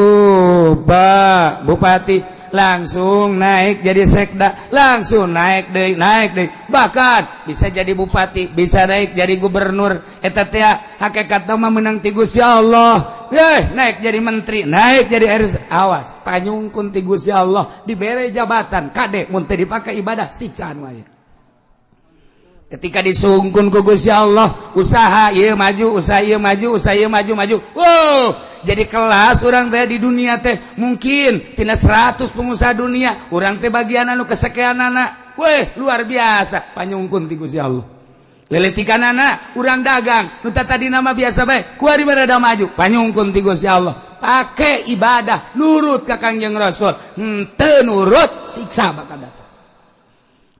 Pak Bupati, langsung naik jadi sekda, langsung naik deui, naik deui, bahkan bisa jadi bupati, bisa naik jadi gubernur. Eta teh hakikat mah menang ti Gusti Allah. Naik jadi menteri, naik jadi RS, awas, panyungkun ti Gusti Allah dibere jabatan. Kade mun teu dipake ibadah, siksaan wae. Ketika disungkun ku Gusti Allah, usaha ieu maju, usaha ieu maju, usaha ieu maju maju, wow, jadi kelas orang teh di dunia teh. Mungkin tina 100 pengusaha dunia, urang teh bagian anu kesekianana. Weh, luar biasa panyungkun ti Gusti Allah. Leletikan anak urang dagang nu tadi nama biasa bae, kuari rada maju, panyungkun ti Gusti Allah. Pakai ibadah, nurut ka Kangjeng Rasul. Henteu nurut, siksa bakal datang.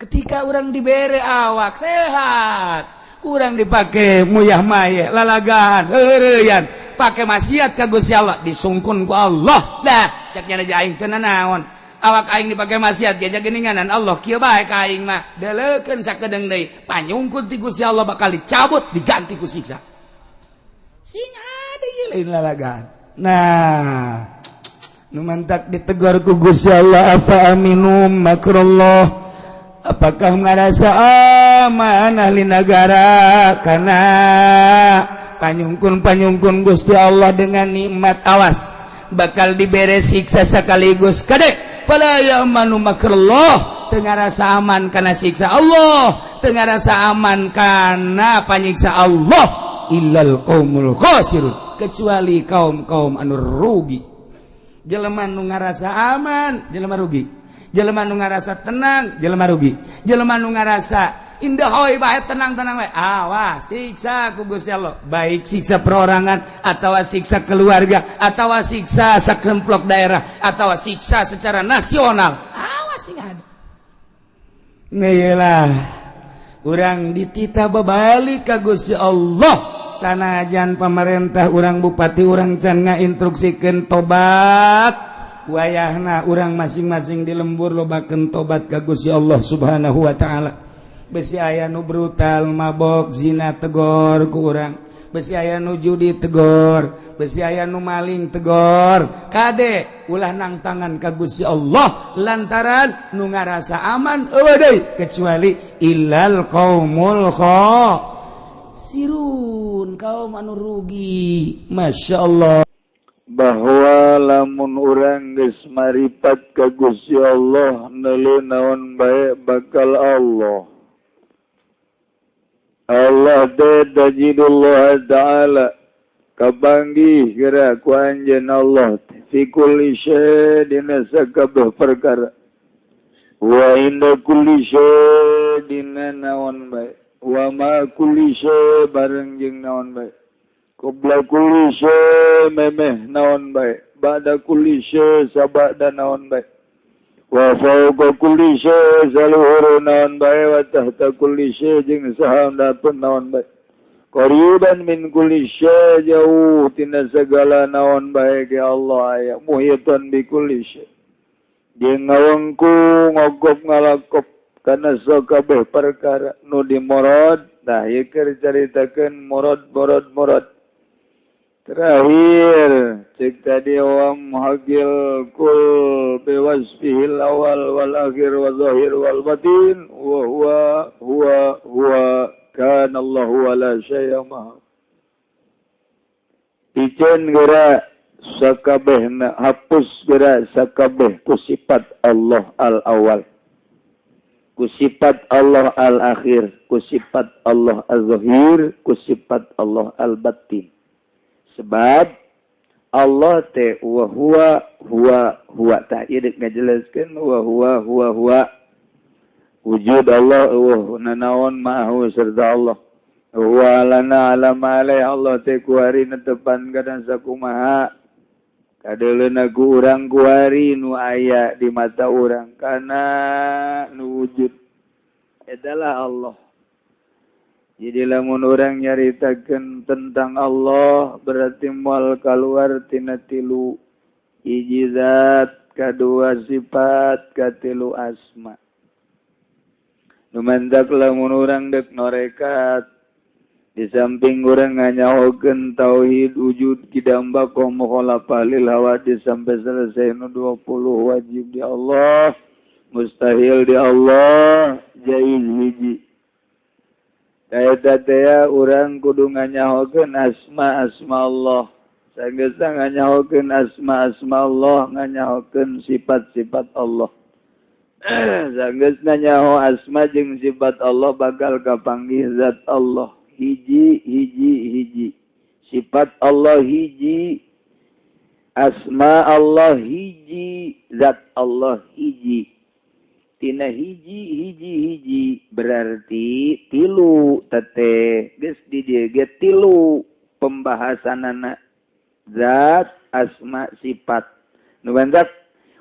Ketika orang dibere awak sehat, kurang dipakai muyah mayeh, lalagaan, heureuyan, pakai maksiat ka Gusti Allah, disungkun ku Allah. Dah cek nya aing teu nanaon, awak aing dipakai maksiat ge geuninganan Allah kieu bae ka aing mah. Deleukeun sakedeung deui, panyungkun ti Gusti Allah bakal dicabut, diganti ku siksa. Sing ada ieu lain lalagaan. Nah, nu mantak ditegur ku Gusti Allah, afa aminu makrallah, apakah ngarasa aman ahli negara karena panyungkun-panyungkun Gusti Allah dengan nikmat? Awas, bakal dibere siksa sekaligus. Kade, fala ya'manu makrallah, teu ngarasa aman karena siksa Allah, teu ngarasa aman karena panyiksa Allah, illal qaumul khasirun, kecuali kaum-kaum anu rugi. Jelema nu ngarasa aman jelema rugi, jelema nu ngarasa tenang jelema rugi, jelema nu ngarasa indah hoi bae, tenang-tenang bae, awas siksa ku Gusti Allah, baik siksa perorangan atau siksa keluarga atau siksa sakremplok daerah atau siksa secara nasional. Awas sing ada. Lah, urang dititah babalik ka Gusti Allah. Sanajan pemerintah urang, bupati urang can ngainstruksikeun tobat, wayahna urang masing-masing di lembur lobakeun tobat ka Gusti Allah Subhanahu wa taala. Besi aya nu brutal, mabok, zina, tegor ku urang. Besi aya nu judi, tegor. Besi aya nu maling, tegor. Kade, ulah nang tangan ka Gusti Allah, lantaran nu ngarasa aman euweuh deui kecuali illal qaumul khasirun, kaum anu rugi. Masya Allah. Bahwa lamun urang geus maripat ka Gusti Allah, neuleuh naon bae bakal Allah. Allah teh tajidullah ta'ala, kapanggih geura ku anjeun Allah, fi kulli syai, dina sakabeh perkara, wa inda kulli syai, dina naon bae, wa ma kulli syai, bareng jeung naon bae, qabla kulli syai, memeh naon bae, ba'da kulli syai, sabada naon bae, wa fawqa kulli syai, saluhur naon bae, wa tahta kulli syai, jeung sahandapeun naon bae, qariban min kulli syai, jauh tina segala naon bae ge Allah aya, muhitan bi kulli syai, jeung ngawengku, ngogop, ngalakop kana sakabeh perkara nu dimorod. Nah, ieu keur caritakeun murad, murad, murad. Terakhir cek tadi, wa muhagil kul biwasfihil awal wal akhir wa zahir wal batin, wa huwa huwa huwa kana Allahu wa la syai'a ma'a. Piceun geura sakabehna, hapus geura sakabeh ku sifat Allah al awal, ku sifat Allah al akhir, ku sifat Allah al zahir, ku sifat Allah al batin. Sebab Allah teh wa huwa huwa huwa. Tah, ieu deuk ngajelaskeun wa huwa huwa huwa. Wujud Allah euweuh nanaon ma'ahu serta Allah. Wa lana ala ma alai, Allah teh kuari netepan kana sakumaha kadeuleuna ku urang, kuari nu aya di mata urang kana nu wujud adalah Allah. Jadi lamun urang nyaritakeun tentang Allah berarti moal keluar tina tilu: hiji zat, kadua sifat, katilu asma. Nu mantak lamun urang dek norekat, di samping urang nganyahokeun tauhid wujud, kidam, baqa, mukhalafah lil hawadis sampai selesai nu 20, wajib di Allah, mustahil di Allah, jaiz hiji. Eta teh urang kudu nganyahokeun asma-asma Allah. Sanggeusna nganyahokeun asma-asma Allah, nganyahokeun sifat-sifat Allah. Sanggeusna nyaho asma jeung sifat Allah, bakal kapanggih zat Allah. Hiji, hiji, hiji. Sifat Allah hiji, asma Allah hiji, zat Allah hiji. Tina hiji, hiji, hiji berarti tilu. Tete geus di dieu ge tilu pembahasanana, zat, asma, sifat. Nu bantak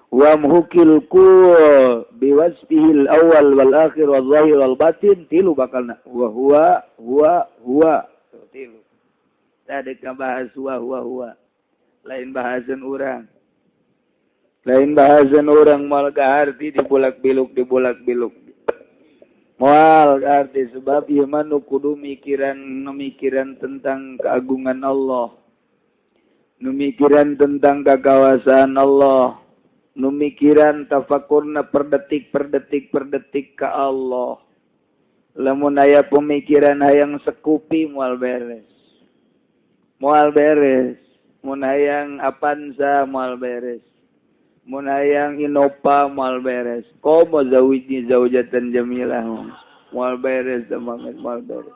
wa muhkil kul biwasfihil awal wal akhir wal zahir wal batin, tilu bakalna wa huwa huwa huwa, tilu. Tadi bahas wa huwa huwa, lain bahasan urang, lain bahasan urang, moal kaharti, dibulak biluk, dibulak biluk. Moal arti sebab ieu mah nu kudu mikiran, nu mikiran tentang keagungan Allah, nu mikiran tentang kekawasaan Allah, nu mikiran tafakurna per detik per detik per detik ka Allah. Lamun aya pemikiran hayang sekupi moal beres, moal beres. Mun hayang Avanza moal beres, mun hayang Innova moal beres. Komo zawijni zaujatan jamilah moal beres semangat moal beres.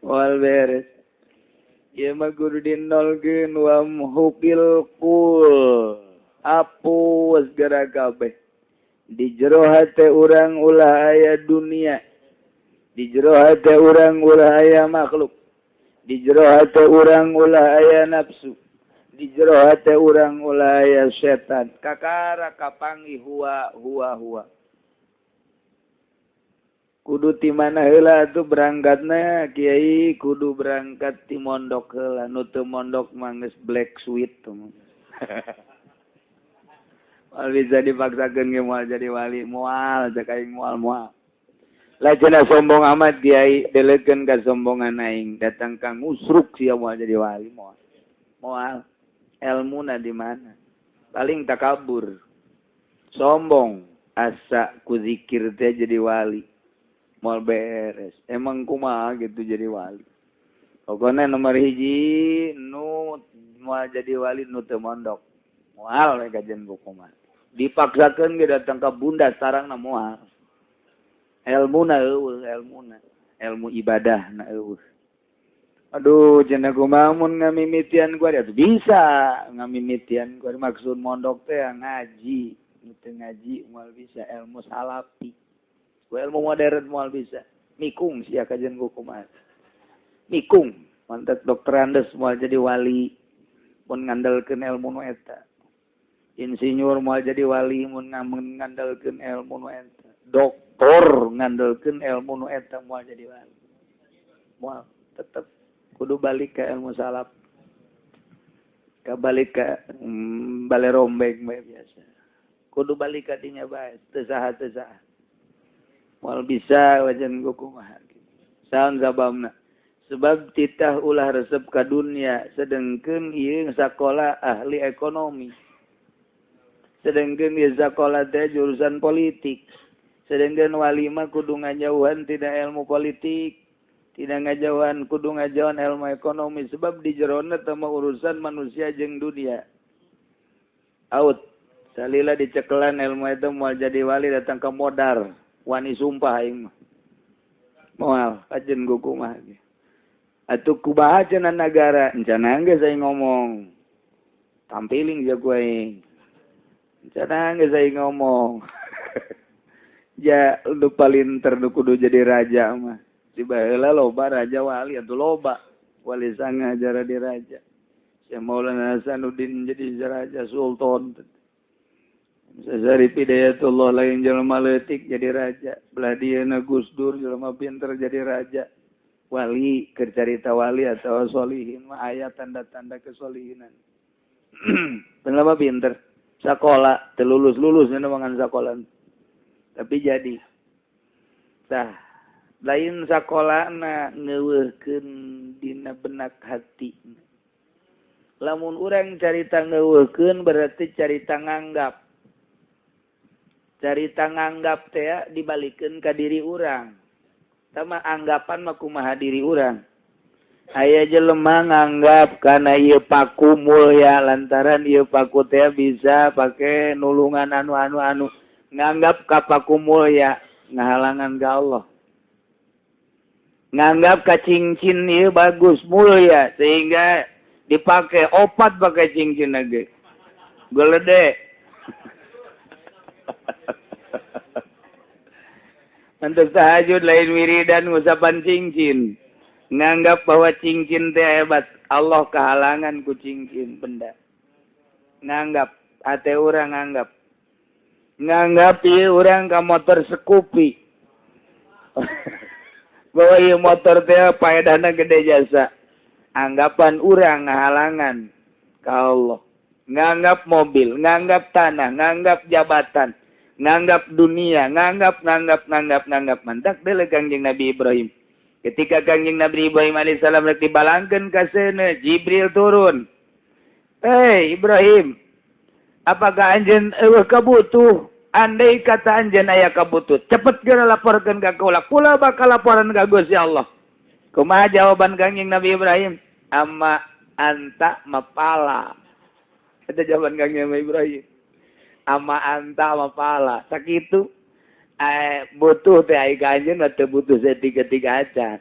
Moal beres. Ieu mah kudu dinolkeun wa muhukil qul. Apus geura kabeh. Di jero hate urang ulah aya dunia. Di jero hate urang ulah aya makhluk. Di jero hate urang ulah aya nafsu. Di jero hate urang ulah aya setan. Kakara kapangi huwa huwa huwa. Kudu ti mana heula atuh berangkatna kiai, kudu berangkat ti mondok heula. Nu teu mondok mah geus black sweet tuh. Moal bisa dipaksakeun ge moal jadi wali, moal cek aing moal moal. Lah cenah sombong amat kiai, delekeun ka sombongan aing, datang ka ngusruk sia moal jadi wali moal. Moal elmuna di mana? Paling takabur. Sombong asa ku zikir teh jadi wali. Moal beres. Emang kumaha gitu jadi wali. Pokoknya nomor hiji nu moal jadi wali nu teu mondok. Moal we kajian buku mah. Dipaksakeun ge datang ka bunda sarangna moal. Elmuna eueuh, elmuna. Ilmu ibadah na eueuh. Aduh, cenah kumaha mun ngamimitian gua atuh bisa ngamimitian gua maksud mondok teh ngaji. Nu teu ngaji moal bisa ilmu salafi. Ku ilmu modern moal bisa. Mikung sia kajian buku mah. Mikung, mantak dokter Andes moal jadi wali mun ngandalkeun ilmu nu eta. Insinyur moal jadi wali mun ngandalkeun ilmu nu eta. Doktor ngandalkeun ilmu nu eta moal jadi wali. Moal tetep kudu balik ke ilmu salaf. Ka balik ka bale rombeng bae biasa. Kudu balik ka dinya bae, teu saha teu saha. Moal bisa wajan kumaha. Saon sababna? Sebab titah ulah resep ka dunia, sedengkeun ieu sakola ahli ekonomi. Sedengkeun ieu sakola teh jurusan politik. Sedengkeun wali mah kudu ngajauhan tidak ilmu politik, tidak ngajauhan kudu ngajauhan ilmu ekonomi sebab di jerona teh mah urusan manusia jeung dunia. Out salila dicekelan ilmu itu moal jadi wali datang ke modar, wani sumpah aing mah. Moal kajen kumaha ge. Atuh kumaha cenah nagara, encana geus aing ngomong. Tampiling ja ku aing. Encana geus aing ngomong. Ja lu palinter nu kudu jadi raja mah. Di baheula loba raja wali atuh loba. Wali sanga jadi raja. Syekh Maulana Hasanuddin jadi raja sultan. Syarif Hidayatullah lain jelema leutik jadi raja. Belah dieuna Gus Dur jelema pinter jadi raja. Wali keur carita wali atau solihin mah aya tanda-tanda kesolihinan. Jelema pinter sakola teu lulus-lulus mangan sakola. Tapi jadi tah lain sakolana ngeuweuhkeun dina benak hati. Lamun urang carita ngeuweuhkeun berarti carita nganggap. Carita nganggap teh dibalikeun ka diri urang. Tama anggapan mah kumaha diri urang. Aya jelema nganggap kana ieu paku mulya lantaran ieu paku teh bisa pake nulungan anu-anu anu. Nganggap ka paku mulya ngahalangan ka Allah. Nganggap ka cincin ieu bagus mulya sehingga dipake opat pakai cincin lagi. Gelede. Untuk tahajud lain wiridan ngusapan cincin. Nganggap bahwa cincin teh hebat. Allah kehalangan ku cincin benda. Nganggap hate urang nganggap. Nganggap ieu urang ka motor Scoopy. Bahwa ieu motor teh paedahna gede jasa. Anggapan urang ngahalangan ka Allah. Nganggap mobil, nganggap tanah, nganggap jabatan, Nganggap dunia, nganggap nganggap nganggap nganggap mantak deuleu Kangjeng Nabi Ibrahim. Ketika Kangjeng Nabi Ibrahim alaihissalam rek dibalangkeun ka seuneu, Jibril turun. "Hei Ibrahim, apakah anjeun eueuh kabutuh? Andai kata anjeun aya kabutuh, cepet geura laporkeun ka kaula. Kula bakal laporan ka Gusti Allah." Kumaha jawaban Kangjeng Nabi Ibrahim? "Amma anta mapala." Eta jawaban Kangjeng Nabi Ibrahim. Amma anta mapala. Sakitu butuh teh ai ka anjeun mah teu butuh tiga-tiga acan.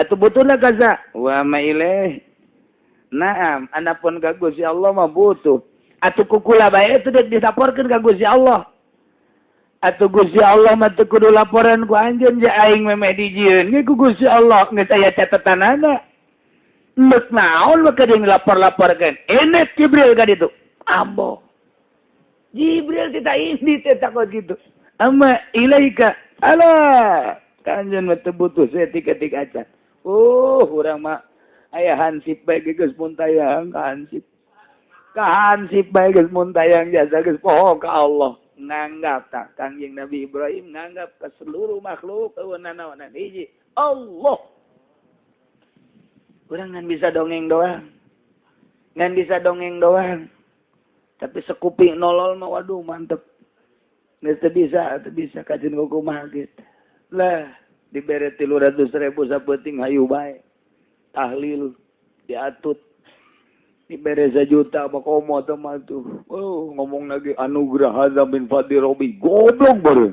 Atuh butuhna ka saha? Wa ma ilaih. Naam, anapun ka Gusti Allah mah butuh. Atuh ku kula bae itu dek dilaporkeun ka Gusti Allah. Atuh Gusti Allah mah teu kudu laporan ku anjeun, ja aing memeh dijieun ge ku Gusti Allah geus aya catetanana. Endek naon maka dia lapor-laporkeun. Enek Jibril ka ditu. Ambo. Jibril tidak ini teh takut gitu. Amma ilaika ala ka anjeun mah teu butuh saeutik-eutik acan. Oh, urang mah aya hansip bae geus muntayang ka hansip. Ka hansip bae geus muntayang jasa geus poho ka Allah. Nganggap tak Kangjeng Nabi Ibrahim nganggap ke seluruh makhluk eueuh nanaonan hiji Allah. Urang ngan bisa dongeng doang. Ngan bisa dongeng doang. Tapi sekuping nolol mah waduh mantep. Geus teu bisa kajeun kumaha gitu. Lah dibere 300.000 sapeuting hayu bae. Tahlil diatut. Dibere 1 juta mah komo teh mah tuh. Oh, ngomong lagi anugerah hadza min fadli rabbi. Goblok baru.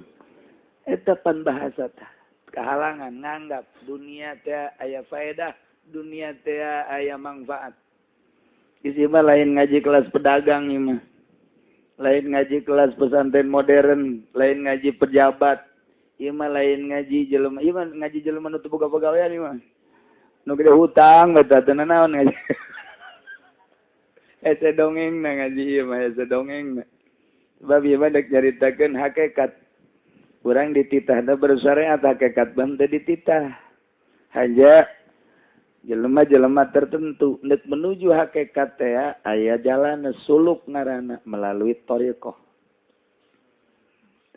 Eta pan bahasa tah. Kehalangan nganggap dunia teh aya faedah, dunia teh aya manfaat. Isi mah lain ngaji kelas pedagang ieu mah. Lain ngaji kelas pesantren modern, lain ngaji pejabat. Ieu mah lain ngaji jelema, ieu mah ngaji jelema nu teu boga pagawean ieu mah. Nu gede hutang eta teu nanaon ngaji. Hese dongeng na ngaji ieu mah hese dongeng na. Sebab ieu mah dek nyaritakeun hakikat. Urang dititahna bersyariat hakikat bang teu dititah. Hanya jelema-jelema tertentu nek menuju hakikat teh aya jalan suluk ngaranna melalui thariqah.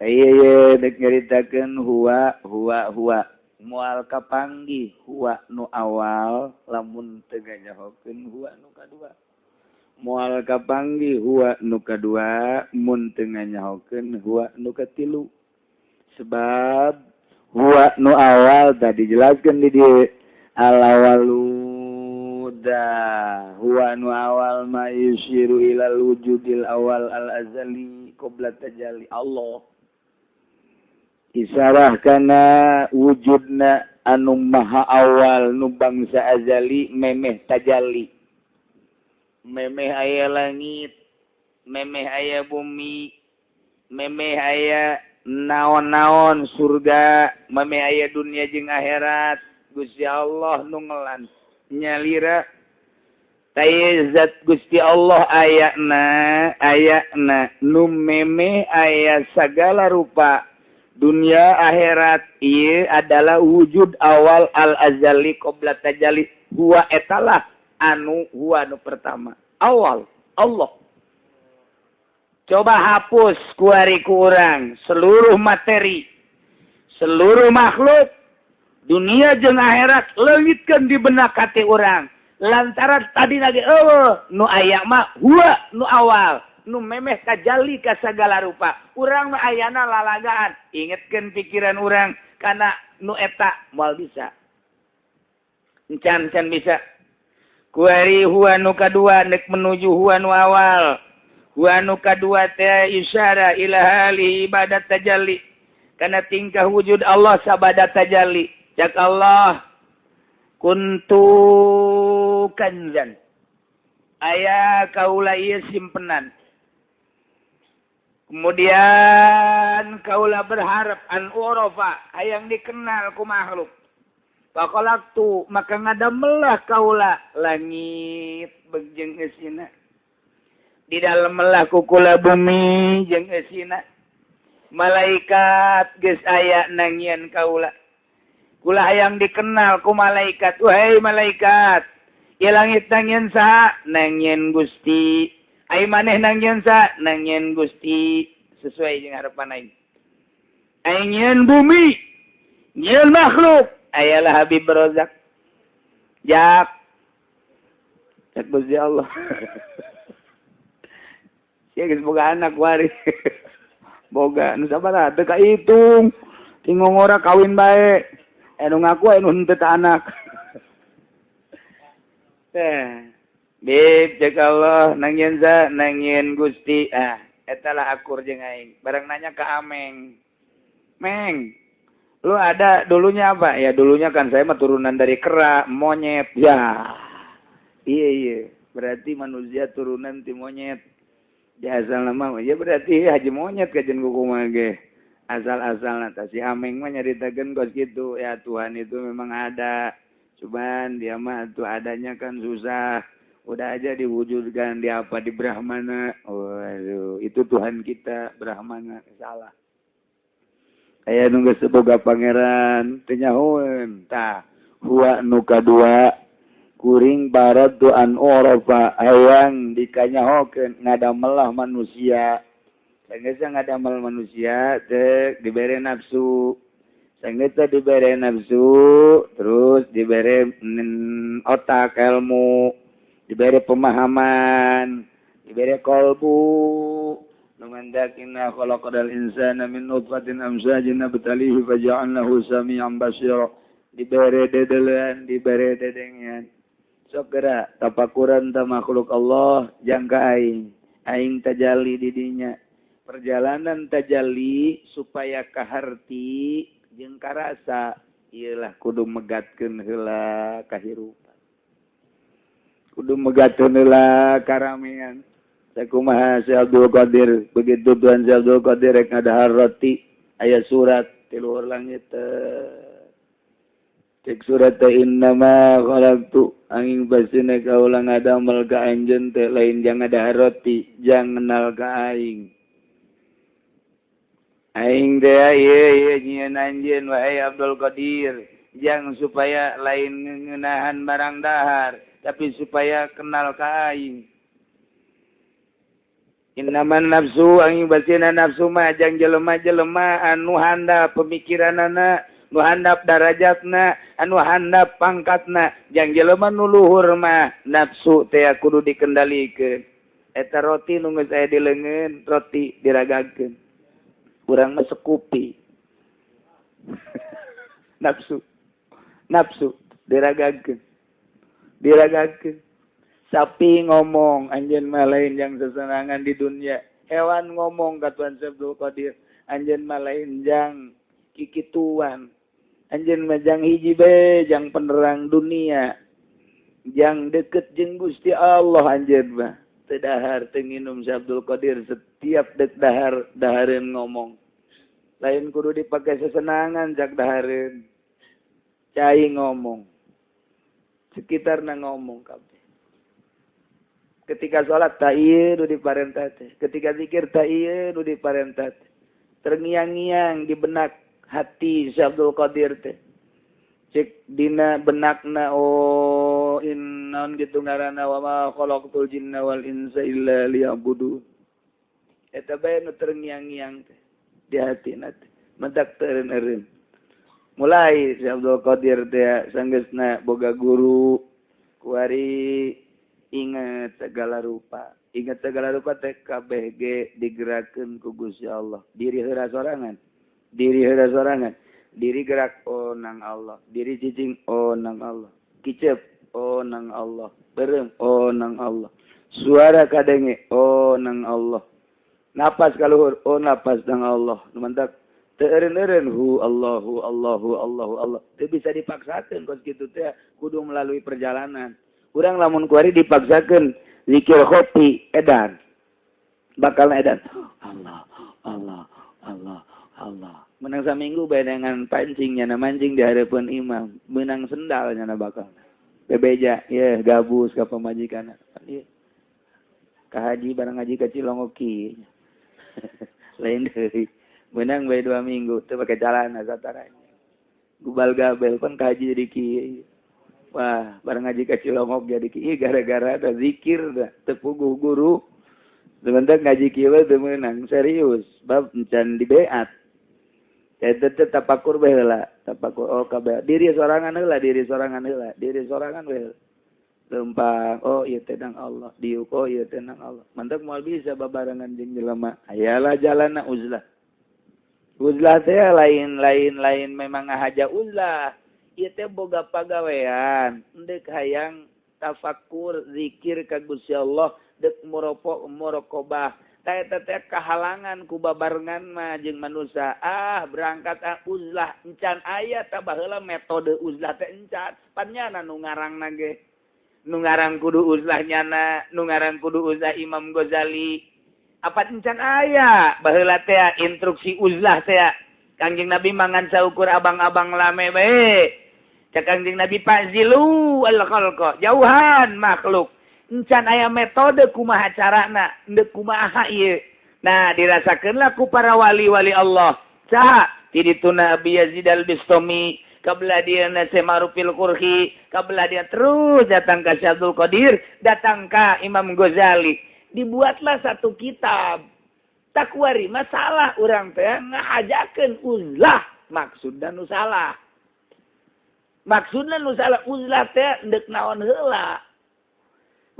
Ieu dek nyaritakeun huwa huwa huwa moal kapanggih huwa nu awal lamun teu nganyahokeun huwa nu kadua. Moal kapanggih huwa nu kadua mun teu nganyahokeun huwa nu katilu. Sebab huwa nu awal tadi dijelaskeun di dieu al awalu da huwa nu awal ma yusyiru ilal wujudil awal al azali qabla tajalli Allah. Isarah kana wujudna anu maha awal nu bangsa azali memeh tajalli. Memeh aya langit, memeh aya bumi, memeh aya naon-naon surga, memeh aya dunia jeung akhirat. Gusti Allah nu ngelan nyalira taya zat Gusti Allah ayana ayana nu memeh aya sagala rupa dunia akhirat ieu adalah wujud awal al azali qabla tajalli huwa etalah anu huwa nu pertama awal Allah. Coba hapus kuari ku urang seluruh materi, seluruh makhluk dunia jeung akhirat leungitkeun di benak hati urang lantaran tadi lagi eueuh nu aya mah huwa nu awal nu memeh tajalli ka sagala rupa. Urang mah ayana lalagaan ingetkeun pikiran urang kana nu eta moal bisa encan can bisa. Kuari huwa nu kadua nek menuju huwa nu awal. Huwa nu kadua teh isyara ila hali ibadat tajalli kana tingkah wujud Allah sabada tajalli. Cak Allah kuntu kanzan aya kaula ieu simpenan. Kemudian kaula berharap an urafa hayang dikenal ku makhluk. Faqalaqtu maka ngadamelah kaula langit jeung eusina. Di dalam melah kukula bumi jeung eusina. Malaikat geus aya nangieun kaula. Kula hayang dikenal ku malaikat. Wahai malaikat, ieu langit nangieun saha? Nangieun Gusti. Ai maneh nangieun saha? Nangieun Gusti. sesuai jeung harapan aing. Aing nyieun bumi, nyieun makhluk, ayalah Habib Rozak. Jak. Cek Gusti Allah. Sia geus boga anak wari. Boga nu sabaraha teu kahitung. Ti ngongora kawin bae. Anu ngaku anu henteu teh anak. Teh. Bib cek Allah nangieun za nangieun Gusti. Ah, eta lah akur jeung aing. Barang nanya ka Ameng. Meng, lu ada dulunya apa? Ya dulunya kan saya mah turunan dari kera, monyet. Ya. Iya iya, berarti manusia turunan ti monyet. Ya asal nama ya berarti haji monyet kajen kumaha ge. Asal-asalna tah si Ameng mah nyaritakeun kos kitu, ya Tuhan itu memang ada. Cuman dia mah tuh adanya kan susah. Udah aja diwujudkan di apa di Brahmana. Waduh, itu Tuhan kita Brahmana salah. Aya nu geus boga pangeran teu nyahoeun. Tah, huwa nu kadua kuring baradu an urafa hayang dikanyahokeun ngadamelah manusia. Sanggeus ngadamel manusia teh dibere nafsu. Sanggeus dibere nafsu terus dibere otak ilmu, dibere pemahaman, dibere kolbu. Nu mandak inna khalaqal insana min nutfatin amsajin nabtalihi faja'alnahu samian basira. Dibere dedelean, dibere dedengean. Sok geura tapakuran ta makhluk Allah jangka aing. Aing tajalli di dinya. Perjalanan tajalli supaya kaharti jeung karasa ieulah kudu megatkeun heula kahirupan. Kudu megatkeun heula karamean. Sakumaha Syekh Abdul Qadir, begitu Tuhan Syekh Abdul Qadir rek ngadahar roti, aya surat ti luhur langit. Cek surat teh innama khalaqtu angin basina kaula ngadamel ka anjeun teh lain jang ngadahar roti, jang ngenal ka aing. Aing teh ieu ieu nyieun anjeun wahai Abdul Qadir, jang supaya lain ngeunahan barang dahar, tapi supaya kenal ka aing. Innaman nafsu angin basina nafsu mah jang jelema-jelema anu handap pemikiranana, nu handap darajatna, anu handap pangkatna, jang jelema nu luhur mah nafsu teh kudu dikendalikeun. Eta roti nu geus aya di leungeun, roti diragagkeun. Urang mah sekupi. Nafsu. Nafsu diragagkeun. Diragagkeun. Sapi ngomong anjeun mah lain jang sesenangan di dunia. Hewan ngomong ka Tuhan Abdul Qadir, anjeun mah lain jang kikituan. Anjeun mah jang hiji bae jang penerang dunia. Jang deket jeung Gusti Allah anjeun mah. Teu dahar teu nginum si Abdul Qadir setiap dek dahar dahareun ngomong. Lain kudu dipake sesenangan jak dahareun. Cai ngomong. Sekitarna ngomong kabeh. Ketika sholat tak ieu nu diparentah teh. Ketika zikir tak ieu nu diparentah teh. Terngiang-ngiang di benak hati Syekh Abdul Qadir teh. Cek dina benakna oh innaon kitu ngaranna wa ma khalaqtul jinna wal insa illa liya'budun. Eta bae nu terngiang-ngiang teh di hatina teh. Mentak teureun-eureun. Mulai Syekh Abdul Qadir teh sanggeusna boga guru kuari ingat segala rupa. Ingat segala rupa teh KBG digerakkeun ku Gusti Allah. Diri heura sorangan. Diri heura sorangan. Diri gerak oh nang Allah. Diri cicing oh nang Allah. Kicep oh nang Allah. Beureum oh nang Allah. Suara kadenge oh nang Allah. Napas kaluhur oh napas nang Allah. Nu mantak teu eureun-eureun hu Allahu Allahu Allahu Allah. Teu bisa dipaksakeun kos kitu teh kudu melalui perjalanan. Urang lamun kuari dipaksakeun zikir kopi edan. Bakal edan. Allah, Allah, Allah, Allah. Menang saminggu bae dengan pancing nyana mancing di hareupeun imam, menang sendal nyana bakal. Bebeja, ye gabus ka pamajikan. Ieu. Ka haji barang haji ka Cilongok kieu. Lain deui. Menang bae 2 minggu teu pake calana sataranya. Gubal gabel pan ka haji jadi kieu. Wah, barang ngaji ka Cilongok jadi kieu gara-gara ada zikir dah teu puguh guru. Sebentar ngaji kieu teu meunang serius bab encan dibeat. Eta teh tapakur bae heula, tapakur oh kabeh diri sorangan heula, diri sorangan heula, diri sorangan bae. Lempang oh ieu teh nang Allah, diuk oh ieu teh nang Allah. Mantak moal bisa babarengan jeung jelema. Ayalah jalanna uzlah. Uzlah teh lain memang ngahaja uzlah. Ieu teh boga pagawean, endek hayang tafakur zikir ka Gusti Allah, dek muraqabah. Tah eta teh kahalangan ku babarengan mah jeung manusia. Ah berangkat ah uzlah encan aya tah baheula metode uzlah teh encan. Pan nyana nu ngarangna ge. Nu ngarang kudu uzlah nyana, nu ngarang kudu uzlah Imam Ghazali. Apa encan aya baheula teh instruksi uzlah teh. Kangjeng Nabi mangan saukur abang-abang lame bae. Cak Kangjeng Nabi fazilu al-khalqa, jauhan makhluk. Encan aya metode kumaha carana, endek kumaha ieu. Nah, dirasakeunlah ku para wali-wali Allah. Saha? Ti dituna Abi Yazid Al-Bistami, kabelah dia Syekh Ma'rufil Qurhi, kabelah dia terus datang ka Syekh Abdul Qadir, datang ka Imam Ghazali. Dibuatlah satu kitab. Takwari masalah urang teh ngahajakeun uzlah, maksudna nu salah. Maksudna nu salah uzlah teh endek naon heula.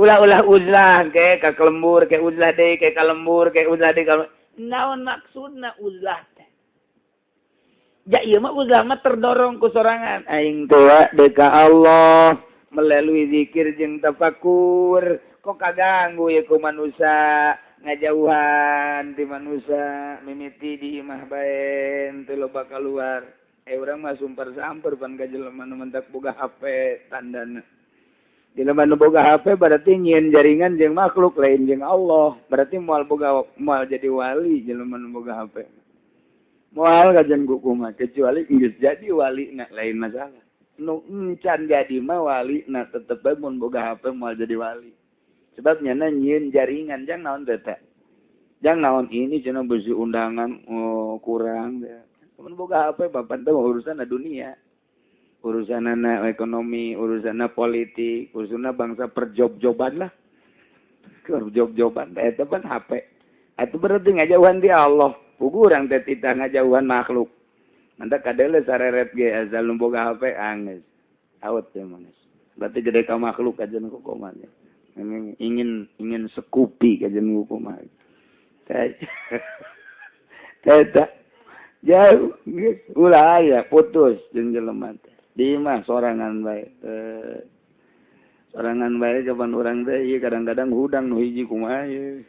Ulah-ulah uzlah ke ka kelembur ke uzlah deui ke ka lembur ke uzlah deui ka naon maksudna uzlah teh. Ja ieu mah uzlah mah terdorong ku sorangan aing teh deuk ka Allah melalui zikir jeung tafakur kok kaganggu ye ku manusia ngajauhan ti manusia mimiti di imah bae teu loba kaluar. Urang mah sumpar-samper pan ka jelema nu mentak boga HP tandana. Di lemah nu boga HP berarti nyieun jaringan jeung makhluk lain jeung Allah. Berarti moal boga moal jadi wali jelema nu boga HP. Moal kajian kumaha kecuali geus jadi wali na lain masalah. Nu encan jadi mah wali na tetep bae mun boga HP moal jadi wali. Sebab nyana nyieun jaringan jang naon teh teh. Jang naon ini cenah beusi undangan oh, kurang teh. Mun boga HP bapan teh urusan dunia. Urusan anak ekonomi, urusan politik, urusan bangsa perjob-joban lah. Perjob-joban, eta pan HP. Atuh berarti ngajauhan di Allah. Pugu urang teh titah ngajauhan makhluk. Mantap kadele sareret ge asal nu boga HP anggeus. Awet teh manis. Berarti gede ka makhluk aja nu kumaha. Ingin ingin sekupi aja nu kumaha. Teh jauh geus ulah aya putus jeung jelema teh. Di mah sorangan bae. Sorangan bae kapan urang teh ieu kadang-kadang hudang nu hiji kumaha ieu.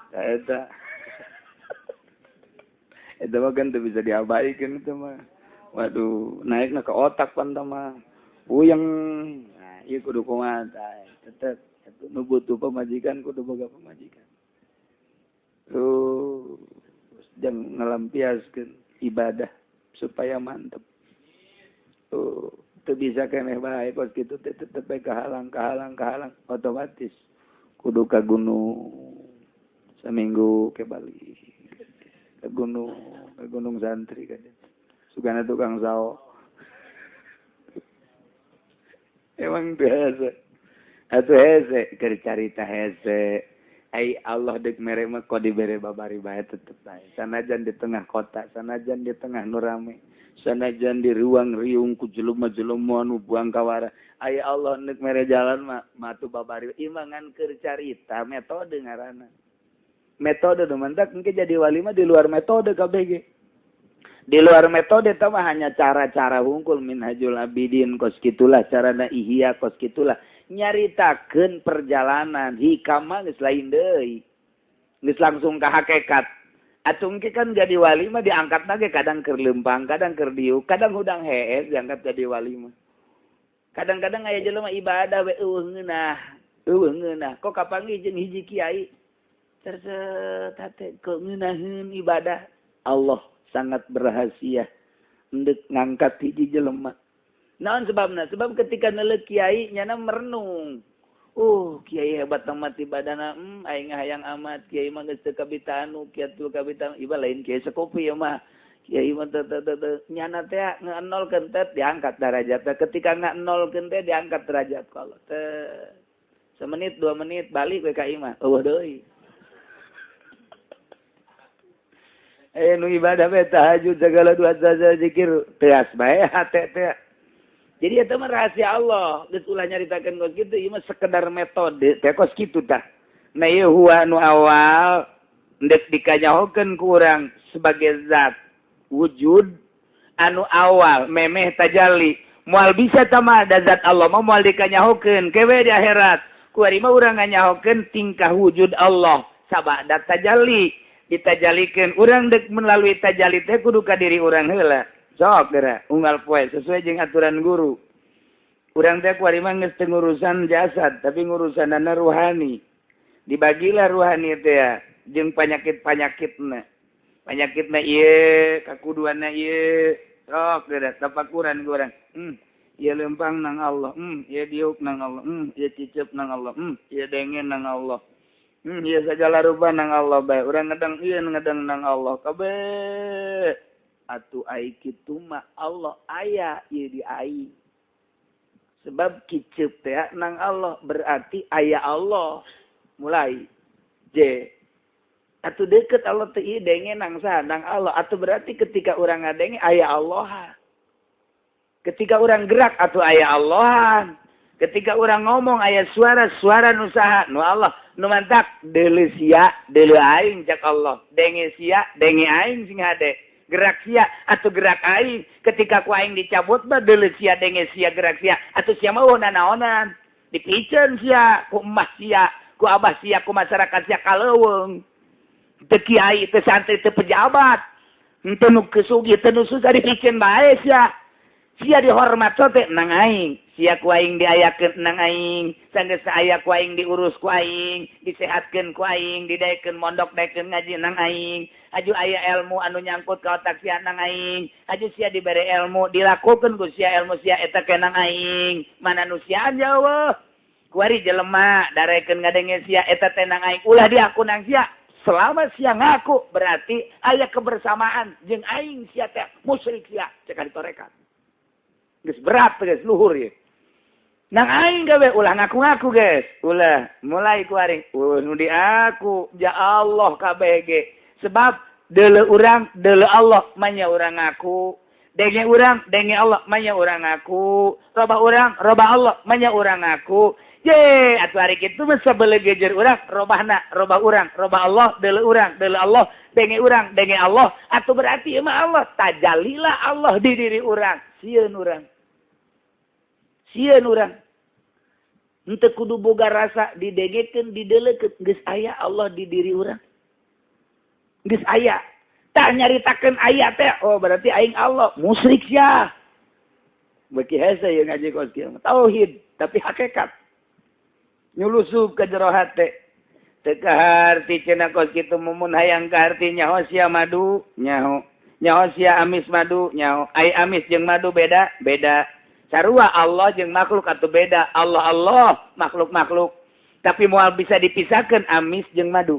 Tah eta. Eta mah kan teu bisa diabaikeun eta mah. Waduh, naikna ke otak pan tah mah. Puyeng. Nah, ieu kudu kumaha tah. Tetep nu butuh pamajikan kudu boga pamajikan. Terus jang ngalampiaskeun ibadah supaya mantep. Tuh, teu bisa keneh bae kos kitu teh tetep bae kahalang kahalang kahalang otomatis kudu ka gunung seminggu ke Bali ke gunung santri kan sugana tukang sawo emang biasa atuh hese keur carita hese ai Allah deuk mere mah kok dibere babari bae tetep bae sanajan di tengah kota sanajan di tengah nu rame sanajan di ruang riung ku jelema-jelema nu buang kawara aya Allah neuk mere jalan mah matu babari imangan keur carita metode ngaranna metode nu mantak engke jadi wali mah di luar metode kabeh ge di luar metode eta mah hanya cara-cara hungkul minhajul abidin kos kitulah carana ihya kos kitulah nyaritakeun perjalanan hikam mah geus lain deui geus langsung ka hakikat. Atuh engke kan jadi wali mah diangkat lagi kadang keur leumpang, kadang keur diuk, kadang hudang hees diangkat jadi wali mah. Kadang-kadang aya jelema ibadah we eueuh ngeunah, eueuh ngeunah. Kok kapanggih jeung hiji kiai terset hate kok ngeunaheun ibadah. Allah sangat berrahasia endek ngangkat hiji jelema. Naon sebabna? Sebab ketika neuleuh kiai nyana merenung. Kiai hebat amat ibadahna, aing hayang amat, kiai mah geus teu kabitanu, kiai teu kabitanu, iba lain kiai sekopi ya mah. Kiai mah teu nyana teh ngenolkeun teh diangkat derajatna. Ketika ngenolkeun teh diangkat derajat kalau teh semenit 2 menit balik we ka imah, eueuh deui. Nu ibadah bae tahajud segala dua saja zikir teas bae hate teh. Jadi eta mah rahasia Allah, geus ulah nyaritakeun kos kitu, ieu mah sekedar metode teh kos kitu tah. Nah ieu huwa nu awal ndek dikanyahokeun ku urang sebagai zat wujud anu awal memeh tajalli. Moal bisa tama da zat Allah mah moal dikanyahokeun kewe di akhirat. Ku ari mah urang nganyahokeun tingkah wujud Allah sabada tajalli. Ditajalikeun urang dek melalui tajalli teh kudu ka diri urang heula. Sok geura unggal poe sesuai jeung aturan guru. Urang teh kuari mah geus teu ngurusan jasad tapi ngurusanana ruhani. Dibagilah ruhani teh ya jeung panyakit-panyakitna. Panyakitna ieu, kakuduanna ieu. Sok geura tapakuran ku urang. Ieu lempang nang Allah, ieu diuk nang Allah, ieu cicep nang Allah, ieu dengen nang Allah. Ieu sagala rupa nang Allah bae. Urang ngedeng ieu ngedeng nang Allah kabeh. Atuh ai kitu mah Allah aya ieu di aing. Sebab kiceup teh nang Allah berarti aya Allah. Mulai J. Atuh deket Allah teh ieu denge nang saha nang Allah. Atuh berarti ketika urang ngadenge aya Allah. Ketika urang gerak atuh aya Allah. Ketika urang ngomong aya suara, suara nu saha nu Allah. Nu mantak deuleu sia, deuleu aing cak Allah. Denge sia, denge aing sing hade. Gerak sia atau gerak aing. Ketika ku aing dicabut mah deuleu sia denge sia gerak sia atau sia mah naonan. Dipiceun sia ku emah sia, ku abah sia, ku masyarakat sia kaleuweung. Teu kiai, teu santri, teu pejabat. Teu nu kesugi, teu nu susah dipiceun bae sia. Sia dihormat teh nang aing. Sia ku aing diayakeun nang aing, sanggeus aya ku aing diurus ku aing, disehatkeun ku aing, didaekeun mondok daekeun ngaji nang aing. Aju aya ilmu anu nyangkut ka otak sia nang aing, aju sia dibere ilmu, dilakukeun ku sia ilmu sia eta ke nang aing. Mana nu siaan jauh. Kuari jelema darekeun ngadenge sia eta teh nang aing, ulah diaku nang sia. Selama sia ngaku berarti aya kebersamaan jeung aing sia teh musyrik sia cek ditorekan. Geus berat geus luhur ieu. Nang aing gawe ulah ngaku-ngaku guys. Ulah mulai ku aring. Nu diaku ja Allah kabeh ge. Sebab deuleu urang deuleu Allah manya urang ngaku. Denge urang denge Allah manya urang ngaku. Robah urang robah Allah manya urang ngaku. Ye atuh ari kitu mah sabelegejer urang robahna robah urang robah Allah deuleu urang deuleu Allah denge urang denge Allah atuh berarti ieu mah Allah tajalilah Allah di diri urang. Sieun urang. Sieun urang. Henteu kudu boga rasa didengekeun dideulekeun geus aya Allah di diri urang. Geus aya. Tah nyaritakeun aya teh oh berarti aing Allah musyrik sia. Beuki hese ieu ngaji kos kieu. Tauhid tapi hakikat. Nyulusup ka jero hate. Teu kaharti cenah kos kitu mumun hayang kaharti nyaho sia madu nyaho. Nyaho sia amis madu nyaho. Ai amis jeung madu beda beda. Sarua Allah jeung makhluk atau beda. Allah Allah makhluk makhluk. Tapi moal bisa dipisahkan amis jeung madu.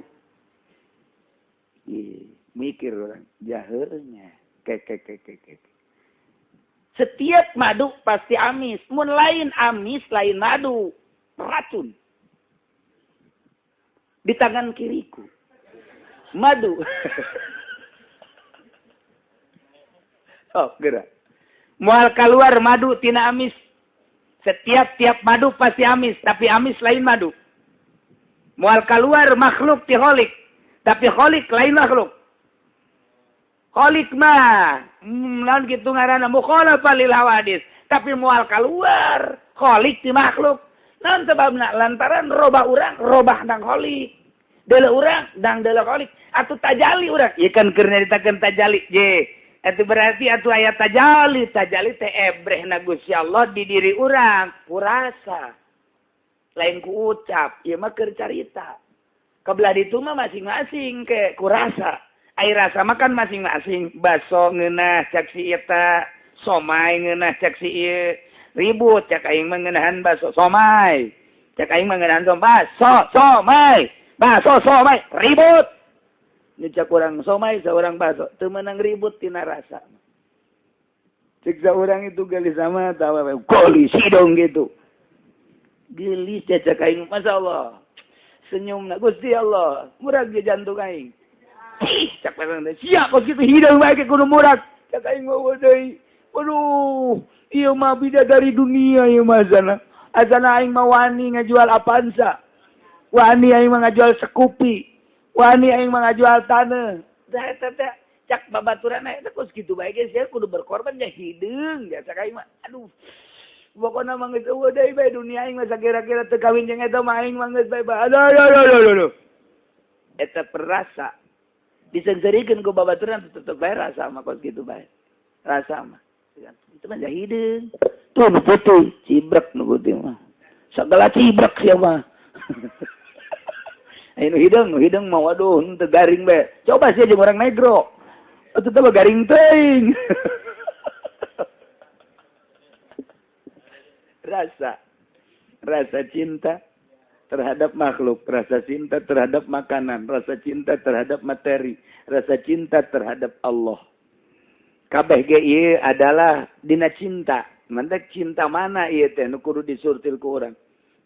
Ih, mikir orang jaheunya. Ke ke ke ke ke. Setiap madu pasti amis. Mun lain amis lain madu. Racun. Di tangan kiriku. Madu. Oh, gerak. Moal keluar madu tina amis. Setiap tiap madu pasti amis, tapi amis lain madu. Moal keluar makhluk ti kholik, tapi kholik lain makhluk. Kholik mah, lawan kitu ngaranna mukhalafah lil hawadis, tapi moal keluar kholik ti makhluk. Naon sebabna? Lantaran robah urang, robah nang kholik. Deuleu urang, dang deuleu kholik. Atuh tajali urang. Ieu kan keur nyaritakeun tajali. Je. Itu berarti atuh aya tajali, tajali teh ebrehna Gusti Allah di diri urang, kurasa. Lain ku ucap, ieu mah keur carita. Kebelah ditu mah masing-masing ke kurasa. Ai rasa mah kan masing-masing, baso ngeunah cak si eta, somai ngeunah cak si ieu, ribut cak aing mah ngeunahan baso somai. Cak aing mah ngeunahan baso somai, baso somai, ribut. Nyecak orang somai seorang baso teu meunang ribut tina rasa. Cek saurang itu gelis sama tawa gelis dong gitu. Gelis cecak aing masyaallah. Senyumna Gusti Allah, murag ge jantung aing. Ih, cak teh sia kos kitu hideung bae ke kudu murag. Cak aing mah deui. Waduh, ieu mah bidadari dunia ieu mah azana. Azana aing mah wani ngajual Avanza. Wani aing mah ngajual Scoopy. Wani aing mah ngajual taneuh. Tah eta teh cak babaturan eta kos kitu bae ge sia kudu berkorban nya hideung. Ya cak aing mah aduh. Pokona mah geus eueuh deui bae dunia aing mah sakira-kira teu kawin jeung eta mah aing mah geus bae. Aduh aduh aduh aduh. Eta perasa diseungseurikeun ku babaturan tetep bae rasa mah kos kitu bae. Rasa mah. Itu mah hideung. Tuh nu putih, cibrek nu putih mah. Sagala cibrek sia mah. Aya nu hideung mah waduh henteu garing bae. Coba sia jeung urang negro. Atuh teh garing teuing. Rasa cinta terhadap makhluk, rasa cinta terhadap makanan, rasa cinta terhadap materi, rasa cinta terhadap Allah. Kabeh ge ieu adalah dina cinta. Mantak cinta mana ieu teh nu kudu disurtil ku urang.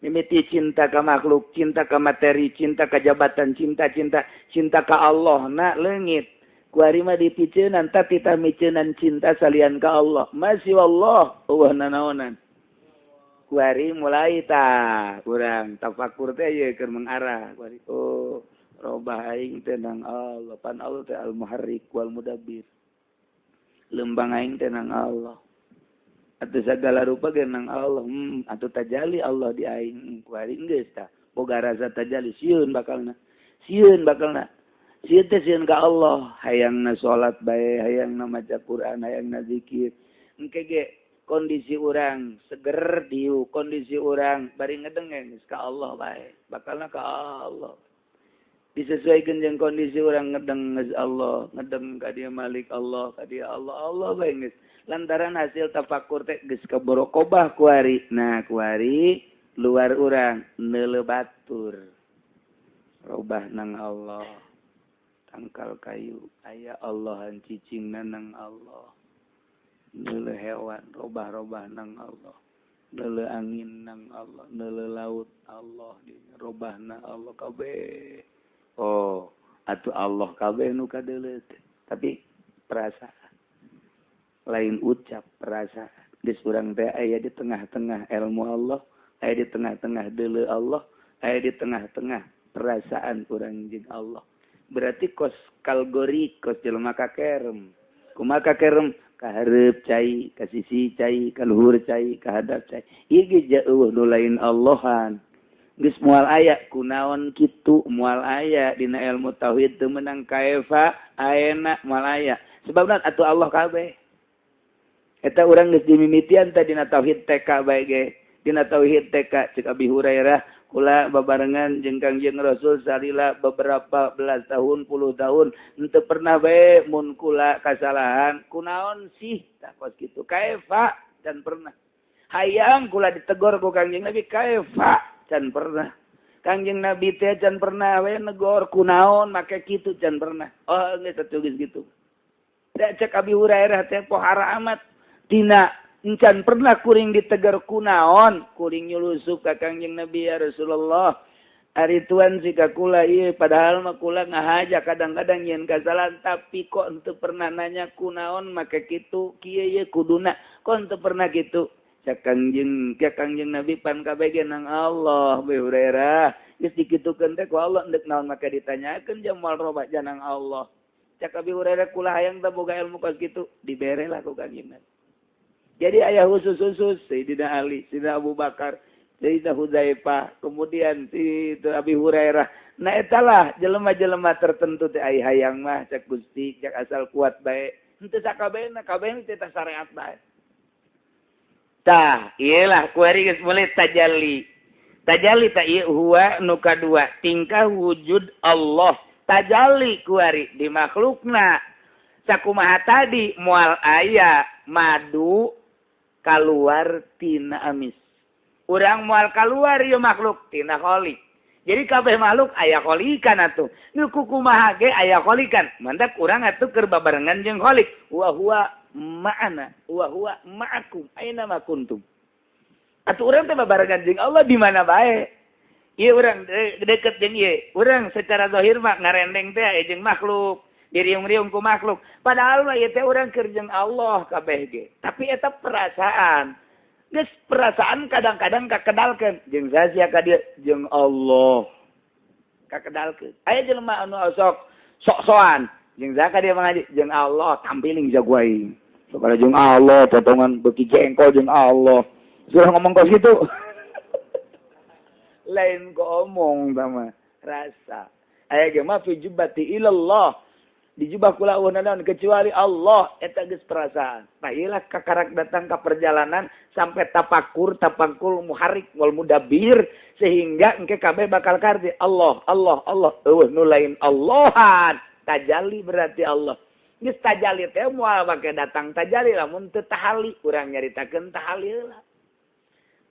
Mimiti cinta ka makhluk, cinta ka materi, cinta ka jabatan, cinta-cinta, cinta ka Allah na leungit. Kuari mah dipiceunan tapi tita miceunan cinta salian ka Allah. Masih Allah eueuh nanaonan. Kuari mulai tah urang tafakur teh ieu keur mengarah kuari oh robah aing teh nang Allah pan Allah teh al muharrik wal mudabbir lembang aing teh nang Allah atuh sagala rupa ge nang Allah atuh tajali Allah di aing kuari geus tah boga rasa tajali sieun bakalna sieun teh sieun ka Allah hayangna salat bae hayangna maca Quran hayangna zikir engke ge kondisi orang seger diu kondisi orang bari ngedengeng geus ka Allah bae bakalna ka Allah disesuaikan jeung kondisi orang ngedeng geus Allah ngedeng ka dia Malik Allah ka dia Allah Allah bae geus lantaran hasil tafakur teh geus kaborokobah kuari nah kuari luar urang neuleuh batur robah nang Allah tangkal kayu aya Allahan cicingna nang Allah neuleuh hewan robah-robah nang Allah neuleuh angin nang Allah neuleuh laut Allah robahna Allah kabeh oh atuh Allah kabeh nu kadeuleuh tapi perasaan lain ucap perasaan geus urang teh aya di tengah-tengah ilmu Allah aya di tengah-tengah deuleuh Allah aya di tengah-tengah perasaan urang jeung Allah berarti kos kalgori kos jelema kakerem kumaha kakerem kahareup cai ka sisi cai ka luhur cai ka hadap cai ieu ge jauh nu lain Allahan geus moal aya kunaon kitu moal aya dina ilmu tauhid teu meunang kaefa aena moal aya sebabna atuh Allah kabeh eta urang geus dimimitian teh dina tauhid TK bae ge dina tauhid TK ceuk Abi Hurairah kula babarengan jeung Kangjeng Rasul salila beberapa belas tahun puluh tahun henteu pernah bae mun kula kasalahan kunaon sih tah kos kitu kaefa can pernah hayang kula ditegor ku Kangjeng Nabi kaefa can pernah Kangjeng Nabi teh can pernah we negor kunaon make kitu can pernah oh geus atuh geus kitu teh cek Abi Hurairah teh pohara amat tina encan pernah kuring ditegar kunaon kuring nyulusup ka Kangjeng Nabi ya Rasulullah ari tuan si ka kula ieu padahal mah kula ngahaja kadang-kadang nyeun kasalahan tapi kok henteu pernah nanya kunaon make kitu kieu ye kuduna kok henteu pernah kitu cak Kangjeng Nabi pan kabeh ge nang Allah Abi Hurairah geus dikitukeun teh ku Allah endek naon make ditanyakeun jam moal robah janang Allah cak Abi Hurairah kula hayang teh boga ilmu kos kitu dibere lah ku Kangjeng Nabi. Jadi ayah khusus-khusus Sayyidina Ali, Sayyidina Abu Bakar, Sayyidina Hudzaifah, kemudian si Abi Hurairah. Nah etalah jelema-jelema tertentu teh ai hayang mah cek Gusti, cek asal kuat bae. Henteu sakabehna, kabehna teh syariat bae. Tah, iyalah kuari geus mulai tajalli. Tajalli tah ieu huwa nu kadua, tingkah wujud Allah. Tajalli kuari di makhlukna. Sakumaha tadi moal aya madu kaluar tina amis. Urang moal kaluar ieu makhluk tina kholiq. Jadi kabeh makhluk aya kholikan atuh. Nu kukumaha ge aya kholikan. Mantak urang atuh keur babarengan jeung kholiq. Wa huwa ma'ana wa huwa ma'akum aina ma kuntum. Atuh urang teh babarengan jeung Allah di mana bae. Ieu urang deket jeung ieu. Urang secara zahir mah ngarendeng teh jeung makhluk, diriung-riung ku makhluk. Padahal mah ieu teh urang keur jeung Allah kabeh ge. Tapi eta perasaan. Geus perasaan kadang-kadang kakedalkeun jeung saha ka dieu jeung Allah. Kakedalkeun. Aya jelema anu sok sok-sokan jeung saha ka dieu mangaji jeung Allah tampiling jago aing. Sok jeung Allah potongan beuki jengkol jeung Allah. Sudah ngomong kos gitu. Lain ko omong sama rasa. Aya ge mah fi jubbati ilallah. Di jubah kula eueuh naon kecuali Allah eta geus perasaan. Nah ieu lah kakarak datang ka perjalanan sampai tapakur tapangkul muharik wal mudabbir sehingga engke kabeh bakal karti Allah Allah Allah eueuh nu lain Allahan. Tajalli berarti Allah. Geus tajalli teh moal make datang tajalli lamun teu tahali urang nyaritakeun tahali heula.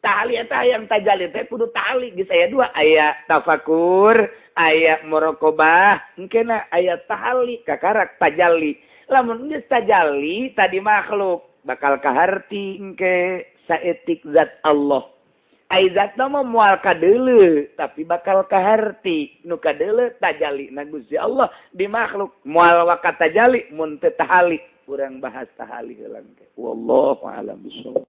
Tahali eta yang tajalli teh kudu tahali geus aya dua, aya tafakur, aya muraqabah, engkena aya tahali kakarak tajalli. Lamun geus tajalli tadi makhluk bakal kaharti engke saetik zat Allah. Ai zatna mah moal kadeuleu tapi bakal kaharti nu kadeuleu tajalli na Gusti Allah di makhluk moal waka tajalli mun teu tahali. Urang bahas tahali heula engke. Wallahu a'lam bishawab.